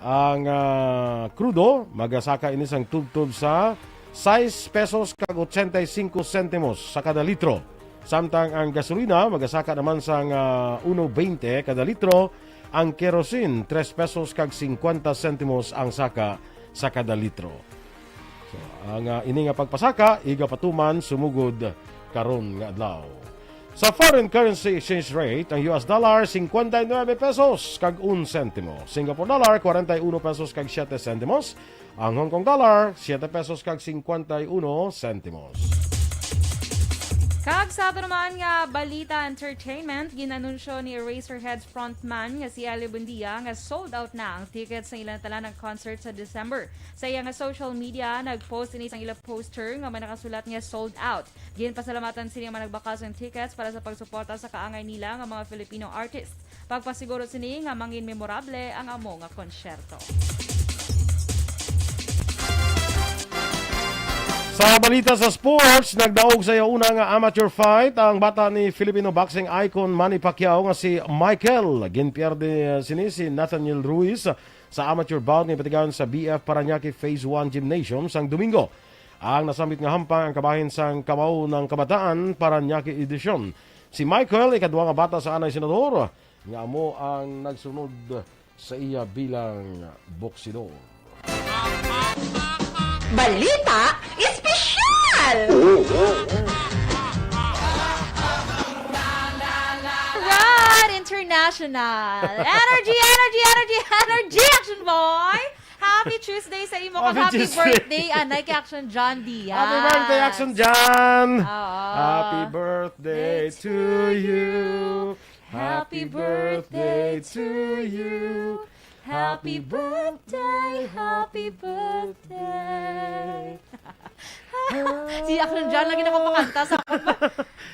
Ang, ah, krudo magasaka ini sang tubtob sa sais pesos kag ochenta y cinco sentimos sa kada litro. Samtang ang gasolina magasaka naman sang, ah, uno veinte kada litro, ang kerosene, tres pesos kag cincuenta sentimos ang saka sa kada litro. So, ang, ah, ini nga pagpasaka igapatuman sumugod karon nga adlaw. Sa foreign currency exchange rate, ang U S dollar, cincuenta y nueve pesos kag un sentimo. Singapore dollar, cuarenta y uno pesos kag siete sentimos. Ang Hong Kong dollar, siete pesos kag cincuenta y uno sentimos. Kag sa ato naman nga balita entertainment, ginanunsyo ni Eraserheads frontman nga si Ellie Buendia nga sold out na ang tickets sa ilang talanang concert sa December. Sa iya nga social media, nag-post ini sang ila poster nga may nakasulat nga sold out. Ginpasalamatan sini ang mga nagbakal sang tickets para sa pagsuporta sa kaangay nila nga mga Filipino artists. Pagpasiguro sini nga mangin memorable ang amo nga konsyerto. Sa balita sa sports, nagdaog sa iya una nga amateur fight ang bata ni Filipino boxing icon Manny Pacquiao nga si Michael. Ginpierde sini si Nathaniel Ruiz sa amateur bout nga ipatigayon sa B F Parañaque Phase one Gymnasium sang Domingo. Ang nasambit nga hampang ang kabahin sang Kamao ng Kabataan Parañaque Edition. Si Michael, ikadua nga bata sa anay senador, nga amo ang nagsunod sa iya bilang boksidor. Balita Espesyal! Run International! Energy, energy, energy, energy, Action Boy! Happy Tuesday sa imo, kag Happy happy Tuesday. Birthday, anay kay Action John Diaz. Happy birthday, Action John! Oo. Happy birthday Day to to you. Happy birthday to you. Happy birthday, happy birthday. Si Action John lagi nakapakanta sa akon ba?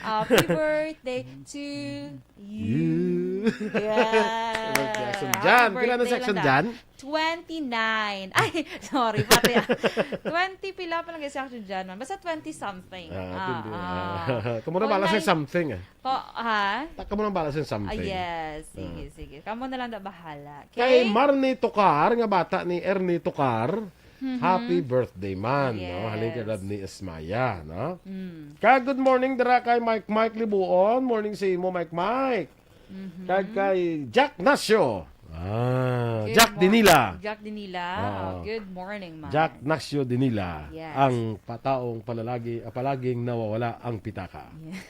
Happy birthday to you. You. Yeah. Happy birthday, Action John. Pila na si Action John? Twenty-nine. Ay, sorry, pati ah. Twenty pila pa lang si Action John man. Basta twenty something. Ah, ah, tindi. Ah. Kamo na bala sa something, ah. Ko, ha? Ta-, kamo na bala sa something. Ah, yes. Sige, ah, sige. Kamo na lang da bahala. Kay Marnie Tocar, nga bata ni Ernie Tocar, mhm, happy birthday man, no? Yes. Halin kay Rodney Esmaya, no? Mm. Kag good morning dira kay Mike Mike Libuon. Morning sa imo, Mike Mike. Mhm. Kag kay Jack Nasyo. Ah, Good Jack mor-, Dinila. Jack Dinila. Oo. Oh, good morning, man. Jack Nasyo Dinila, Yes. ang pataong palalagi-, ah, palaging nawawala ang pitaka. Yes.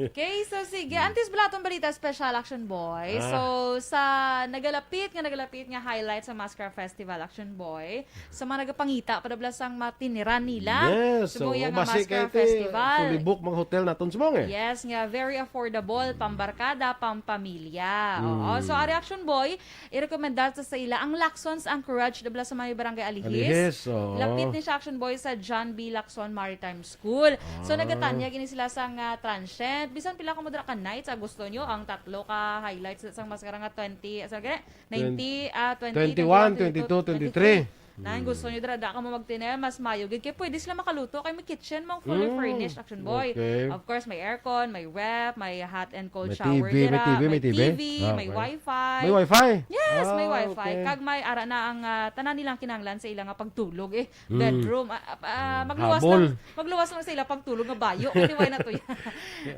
Okay, so sige. Antes bala atong balita special, Action Boy. Ah. So, sa nagalapit nga, nagalapit nga highlight sa Maskara Festival, Action Boy, sa mga nagapangita pa da bala sang matiniran nila. Yes, subong so, iya nga basi Maskara kay ti Festival. Fully book mga hotel naton subong eh. Yes, nga very affordable, pambarkada, pampamilya. Oo. Mm. So, ari Action Boy, i-recommend nato sa ila ang Laksons Anchorage da bala sa may Barangay Alihis. Alihis, oo. Lapit ni siya, Action Boy, sa John B. Lacson Maritime School. So, ah, nagatanyag ini sila sa nga transient. Bisan pila ka mo dira ka nights, ah, gusto nyo ang tatlo ka highlights sa Maskara nga twenty, sa gani, Twen-, ninety, ah, twenty, twenty-one, twenty-one, twenty-two, twenty-three. Nang gusto nyo dira, da ka mo magtinel, mas mayo gid kay pwede sila makaluto kay may kitchen mo, fully furnished, Action Boy. Mm. Okay. Of course, may aircon, may ref, may hot and cold shower dira, may T V, may T V, may T V, may wifi. May wifi? Yes, may wifi. Ah, okay. Kag may ara na ang, ah, tanan nilang kinahanglan sa ila nga pagtulog, eh. Mm. Bedroom, ah, ah, ah, magluwas lang, magluwas lang sa ila pagtulog nga bayo. Kay way na to yan.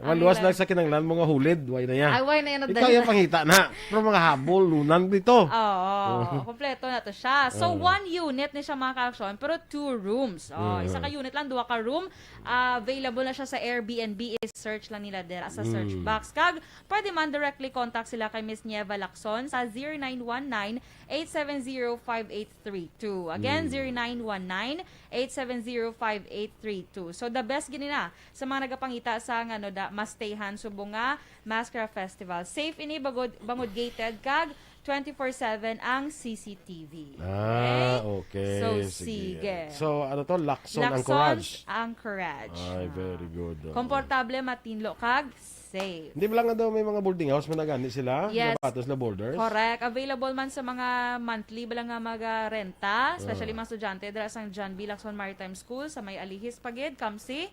Maluwas lang sa kinahanglan mo nga hulid, way na yan. Ay, way na yan. Ikaw yung pangita na. Pero mga habol, lunang dito. Oo, kompleto na to siya. So, one unit ni siya, mga ka-action, pero two rooms. Oh, isa ka unit lang, duha ka room. Ah, available na siya sa Airbnb. I-search lang nila dira sa search box. Kag pwede man directly contact sila kay Miss Nieva Lacson sa zero nine one nine, eight seven zero, five eight three two. Again, zero nine one nine, eight seven zero, five eight three two. So, the best gini na sa mga nagapangita sa nga, no, da, ma-stayhan subong nga Maskara Festival. Safe ini, bangod, bangod gated kag twenty-four seven ang C C T V. Ah, okay. So, sige. So, ano to? Lacson Anchorage. Lacson's Anchorage. Ay, very good. Oo. Komportable, matinlo, kag safe. Hindi ba lang nga daw may mga boarding house, managani sila? Yes. Nabatos na boarders? Correct. Available man sa mga monthly ba lang nga mga renta, especially mga estudyante dira sang John B. Lacson Maritime School sa may Alihis pa gid, Kamsi.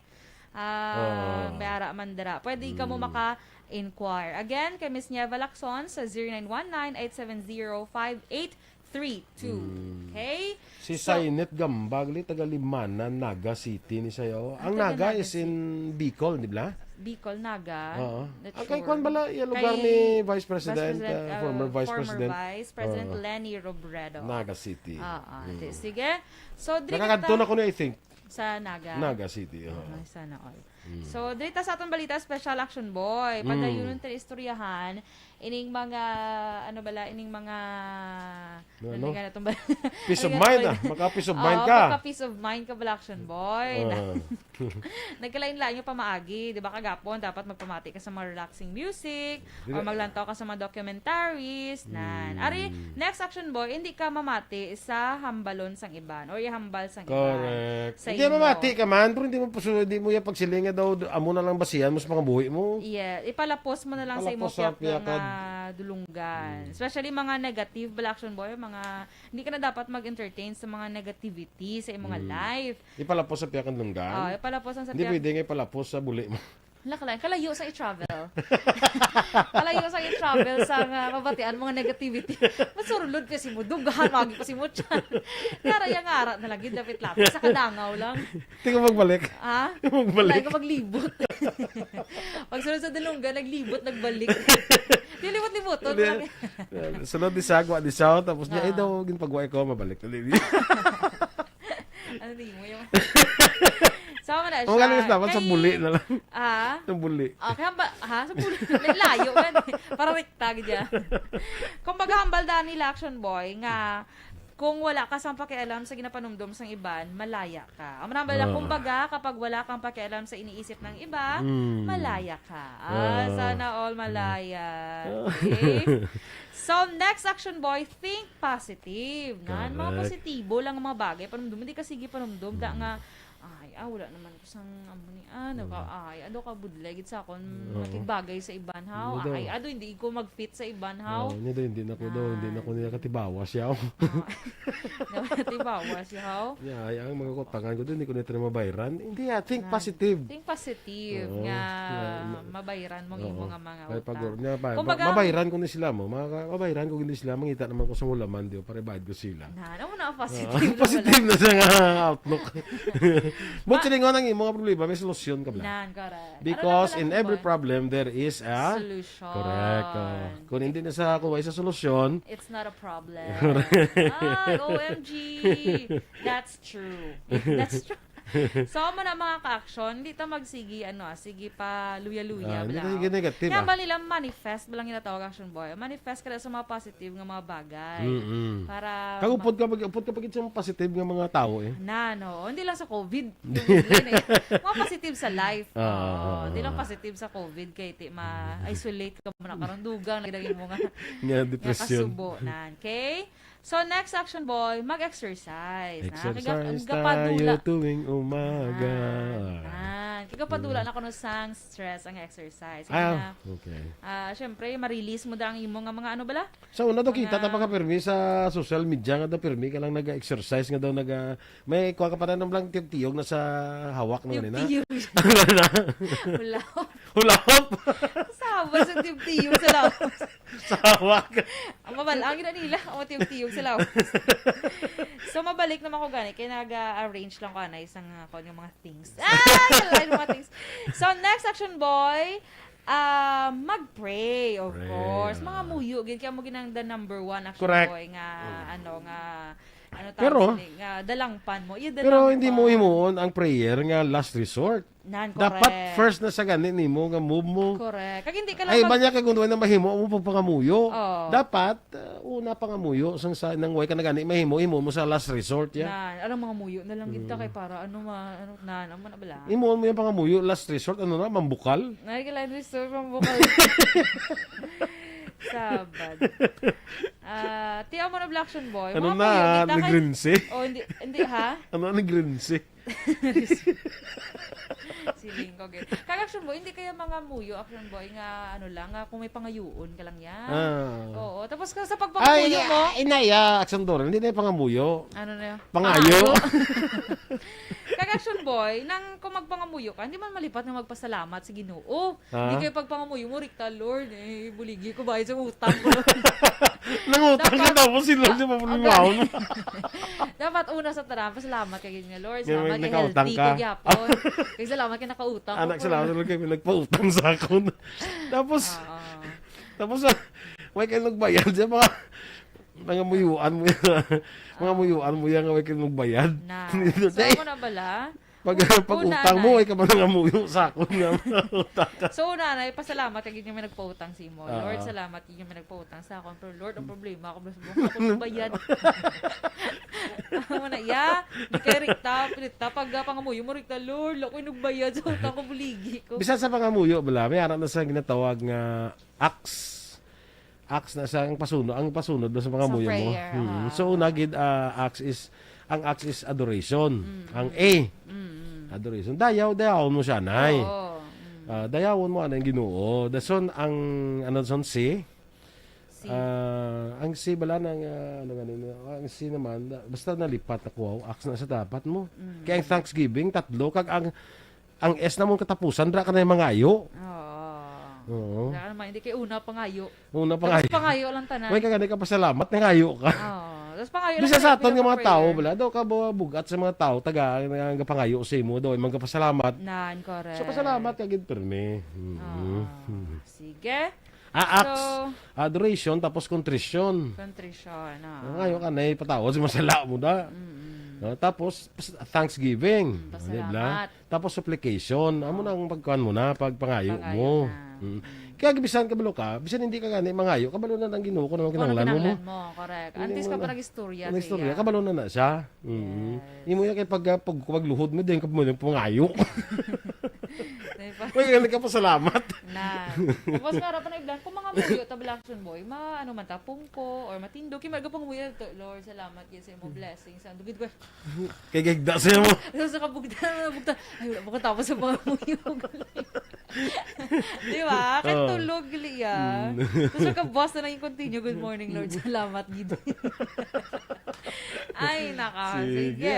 Ah, Oo. may ara man dira. Pwede ka mo Mm. maka-inquire. Again, kay Miss Nieva Lacson sa zero nine one nine, eight seven zero, five eight three two. Mm. Okay? Si So, Sainet Gambag, li, taga Limanan, Naga City ni sayo. Ah, Ang taga Naga Naga is in City. Bicol, di ba? Bicol, Naga. Oo. Not Ang kay sure. Kwan bala, yung lugar Kay ni Vice President, Vice President, uh, uh, former Vice former President. Vice President Oo. Leni Robredo. Naga City. Ah, ah, Mm. di, sige. So, diri Nakakadto kita na ko na, I think. Sa Naga. Naga City, oo. Ah, sana all. Mm. So, diri ta sa atong balita, Special Action Boy. Mm. Padayunon ta istoryahan ining mga, ano bala, ining mga, Ano? nalingan na tong bal-, Peace of nalingan na mind, tong ah. Maka peace of mind Oo, ka. Maka peace of mind ka bala, Action Boy. Ah. Nagkalain-lain yung pamaagi, di ba, kagapon, dapat magpamati ka sa mga relaxing music, Dili. o maglantaw ka sa mga documentaries, nan. Mm. Ari, next, Action Boy, hindi ka mamati sa hambalon sang iban, o ihambal sang iban Correct. sa Hindi imo. mamati ka man, pero hindi mo puso, hindi mo yung pagsiling nga daw, amo na lang basihan mo sa pangabuhi mo. Yeah, ipalapos mo na lang sa imo Palapos sa piyakad nga piyakan. dulunggan. Mm. Especially mga negative bala, Action Boy, mga, hindi ka na dapat mag-entertain sa mga negativity sa imo nga Mm. life. Ipalapos sa piyakan dulunggan? Oh, ipalapos ang sa Hindi piyak- pwede nga ipalapos sa buli mo. Hala, kalayo, kalayo sa i-travel. Kalayo sa i-travel sa nga mabatian mga negativity. Masurlod pa si mo, dughan, magi pa si mo tiyan. Kaya raya nga ara na lagi, dapit lapit sa kadangaw lang. Tingnan magbalik. Ha? Magbalik. Kaya ko maglibot. Pagsunod sa Dalunga, naglibot, nagbalik. Di libot-liboton Hindi. lang. Sunod di sagwa, di saw, tapos niya, Ah. "Ay daw, ginpagwa ko, mabalik na din." Ano di mo yung Sama na Ang siya. magaling dapat sa Kay buli na lang. Ha? Sa buli. Ah, kaya ba, ha? Sa buli. Layo man. Para rekta, gid yan. Kung maghambal daan nila, Action Boy, nga kung wala ka sang pakialam sa ginapanumdom sang iban, malaya ka. Ang manambal lang, Ah. kumbaga, kapag wala kang pakialam sa iniisip ng iba, Mm. malaya ka. Ah, Ah. sana all malaya. Ah. Okay? So, next, Action Boy, think positive. Nan, mga Correct. positibo lang ang mga bagay. Panumdum, hindi ka sige panumdum. Da Mm. nga, "Ay, ah, wala naman ko sang amo ni, ah, ano ka, Mm. ay, ado ka budlay gid sa akon, Oo. matigbagay sa iban, haw. Hindi daw. Ay, ado, hindi ko mag-fit sa iban, haw." Oo, hindi daw, hindi na ko daw, hindi na ko Ah. nila katibawa siya. Ah. Katibawa siya, haw. Yeah, ay, ang mga kutangan ko doon, hindi ko na ito mabayran. Hindi, ah, think Ah, positive. think positive Oo, nga yeah, ma-, mabayran mo ang oo. imo nga mga Kaya pag, utang. nga pa, Kumbaga, ma-, mabayran ko ni sila mo, mga ka-, mabayran ko gid ni sila, mangita naman ko sa hulaman, di ba, para ibayad ko sila. Na, ano mo na, positive Ah, na positive pala. na siya nga outlook. But Ma- silingon ang imo nga problema, may solusyon ka bala. Nan, correct. Ano Because na pala in ang every iba? problem, there is a Solution. Correct, oh. Kung hindi na sa, kung wala sa solusyon, It's not a problem. Correct. Ah, O M G. That's true. That's true. So, amo na, mga ka-action, di ta magsigi, ano, ah, sige pa luya-luya Ah, hindi bala. ka sige negative, Kaya ah. ba nila manifest, bala nga tawag, Action Boy? Manifest ka na sa mga positive nga mga bagay. Mm-mm. Para Kag ma- upod ka pag, upod ka pag sa mga positive nga mga tao, eh. Na, no. Hindi lang sa covid. Hindi, eh. Mga positive sa life. Ah, Oo, ah, hindi lang ah. positive sa covid kay ti ma-isolate ka muna karon, dugang na gid ang imo nga Nga nga depresyon. kasubo, nan. Okay? So, next, Action Boy, mag-exercise, na. Exercise Kaya ang gapadula. tayo tuwing umaga. Nan, nan. Kaya gapadula Mm. na kuno sang stress ang exercise. Kaya Ah, na, okay. ah, syempre, ma-release mo da ang imo nga mga ano bala? Sa una daw, kita ta Mga pa ka pirmi sa social media nga daw, pirmi ka lang nag-exercise nga daw, nag-, may kuha ka pa na lang tiyog-tiyog na sa hawak na ganina. Tiyog-tiyog. Wala. Hulahop. Hulahop. Saba sa tiyog-tiyog sa lawas. Sa hawak. Ang mabal-, ang gina nila, ang tiyog-tiyog sa lawas. So, mabalik naman ko gani, kaya nag-arrange lang ko, anay, sa nga, ko yung mga things. Ah, yung mga things. So, next, Action Boy, ah, mag-pray, of Pray, course. Mga ah. muyo, gid, kaya mo ginang the number one, Action Correct. Boy, nga, Mm. ano, nga, ano Pero, tawag sini, nga dalangpan mo. Iya, pero dalangpan. hindi mo himuon ang prayer nga last resort. Nan, Dapat correct. first na sa gani nimo nga move mo. Correct. Kag hindi ka lang Ay, mag- banya kay kung duwa na mahimo mo pagpangamuyo. Oo. Dapat, uh, una pangamuyo sang sa nang way ka na gani mahimo, imo mo sa last resort ya. Nan, alam, mga muyo na lang gid ta Mm. kay para ano ma-, ano, nan, ano man na bala. Imo mo yung pangamuyo, last resort, ano na, mambukal? Nay, kailangan resort, mambukal. Sabad. Ah, ti amo na, Black Action Boy. Ano Mga na, muyo, kita kay nagrinsi? Oh, hindi, hindi, ha? Ano, nagrinsi? Si Siling ko, gid. Kag Action Boy, hindi kaya mga muyo, Action Boy, nga ano lang, nga kung may pangayuon ka lang yan. Ah. Oo. Tapos ka sa Ay, pagpangamuyo mo, ay, inay, ah, Action Doran, hindi na yung pangamuyo. Ano na yun? Pangayo. Pangayo. Kag Action Boy, nang kung magpangamuyo ka, hindi man malipat nga magpasalamat sa Ginoo. Ha? Hindi kayo pagpangamuyo mo, rikta, Lord, eh, buligi ko, bayad sa utang ko. Nangutang ka Dapat, tapos si Lord yung papulimaon. Dapat una sa tanan, pasalamat kay nga, Lord, Nga may salamat kay nakautang healthy ka. ko gyapon. Kay salamat kay nakautang Anak, ko. salamat, Lord, kay may nagpautang sa akon. Tapos, Oo. tapos, ah, way kay nagbayad sa mga, mga muyuan mo yan. Mga Oo. muyuan mo yan, nga way kay nagbayad. Na. Dito, So, day. mo na bala? Pag, Una, pag utang mo, Nay. ay ka man nga muyo sa akon nga utang ka. So, una, Nay, pasalamat kay gid may nagpautang sa imo. Oo. Lord, salamat gid may nagpautang sa akon. Pero Lord, ang problema ako, mas buong ako nagbayad. Amo na, ya, di kay rikta, rikta, pag, ah, pangamuyo mo, rikta, Lord, ako yung nagbayad sa utang ko, buligi ko. Bisan sa pangamuyo, bala, may ara na sa ginatawag nga axe. Axe na sa ang pasunod, ang pasunod na sa pangamuyo mo. prayer, Hmm. ah. So, una gid, ah, axe is, ang axe is adoration. Mm. Ang A, Mm. adoration. Dayaw, dayawon mo siya, Nay. Oo. Mm. Ah, dayawon mo, ano, ang Ginoo. Dason, ang, ano, son, C. C. Ah, ang C, bala na nga, ano, nga, ano, ang C naman, na- basta nalipat na kuwaw, axe na sa dapat mo. Mm. Kaya ang thanksgiving, tatlo, kag ang Ang S namon katapusan, dra ka na yung mangayo. Oo. Oo. Wala ka naman, hindi kay una pangayo. Una Tapos pangayo. pangayo lang tanan. Way ka gani ka pasalamat, nangayo ka. Oo. Tapos pangayo lang Bisa tanan, sa aton nga mga pinaka-prayer. tao, bala, daw ka ba bugat sa mga tao, taga, nga pangayo sa imo, daw, ay magkapasalamat. Nan, correct. So, pasalamat ka gid, pirmi. Mm. Oo. Hmm. Sige. Ah, acts, So, adoration, tapos contrition. Contrition, ah. Ngayon ka na ipatawad sa masala mo na. Mm-mm. No? Tapos, pas- thanksgiving. Mm, Di ba? pasalamat. Tapos supplication. Amo Oh. na ang pagkuhan mo na, pagpangayo Pangayo mo. na. Mm. Mm. Kaya bisan kabalo ka, bisan hindi ka gani mangayo, kabalo na ang Ginoo kung ano Kung ano kinahanglan mo mo. kinahanglan mo, correct. Hindi Antes mo ka na. pa nag-istorya Ang istorya, siya. kabalo na na siya. Mm. Yes. Imo yan kay pag, pag, pagluhod mo, din ka mo yung pangayo. Di ba? Uy, hindi ka pasalamat. Na. Tapos nga, harapan na iblan, kung mga muyo, tabla Action Boy, ma, ano man ta, pungko, or matindog, kaya maaga pang muyo, to, Lord, salamat yun sa imong blessings. Ang dugid ko, Kay gagda siya mo. Tapos sa kabugtan, kabugtan, ay, wala pa ko tapos sa mga muyo. Di ba? Kahit Oh. tulog, gali, ah. Mm. Tapos sa kabos na lang yung continue, "Good morning, Lord. Salamat, gid." Ay, naka. Sige. Sige.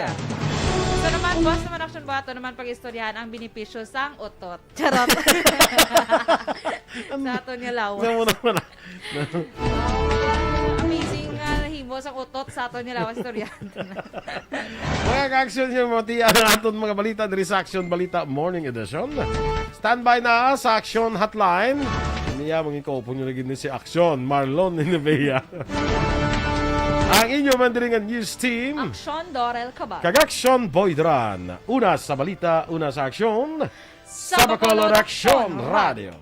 So naman, boss naman, Action Boy, ato naman pag-istoryahan ang benepisyo sang utot. Charot. Sa aton nga lawas. Sa mo naman. Ah, amazing nga nahimo sang utot sa aton nga lawas, istoryahan ta na. Mga ka-action, yung mga tiyan ang aton mga balita diri sa Action Balita Morning Edition. Standby na sa Action Hotline. Niya, mga kaupon nyo lagi ni si Action, Marlon Ninevea. Ang inyo man diri nga news team. Action Dorel Cabal. Kag Action Boy Dran. Una sa balita, una sa aksyon. Sa Bacolod Action Radio.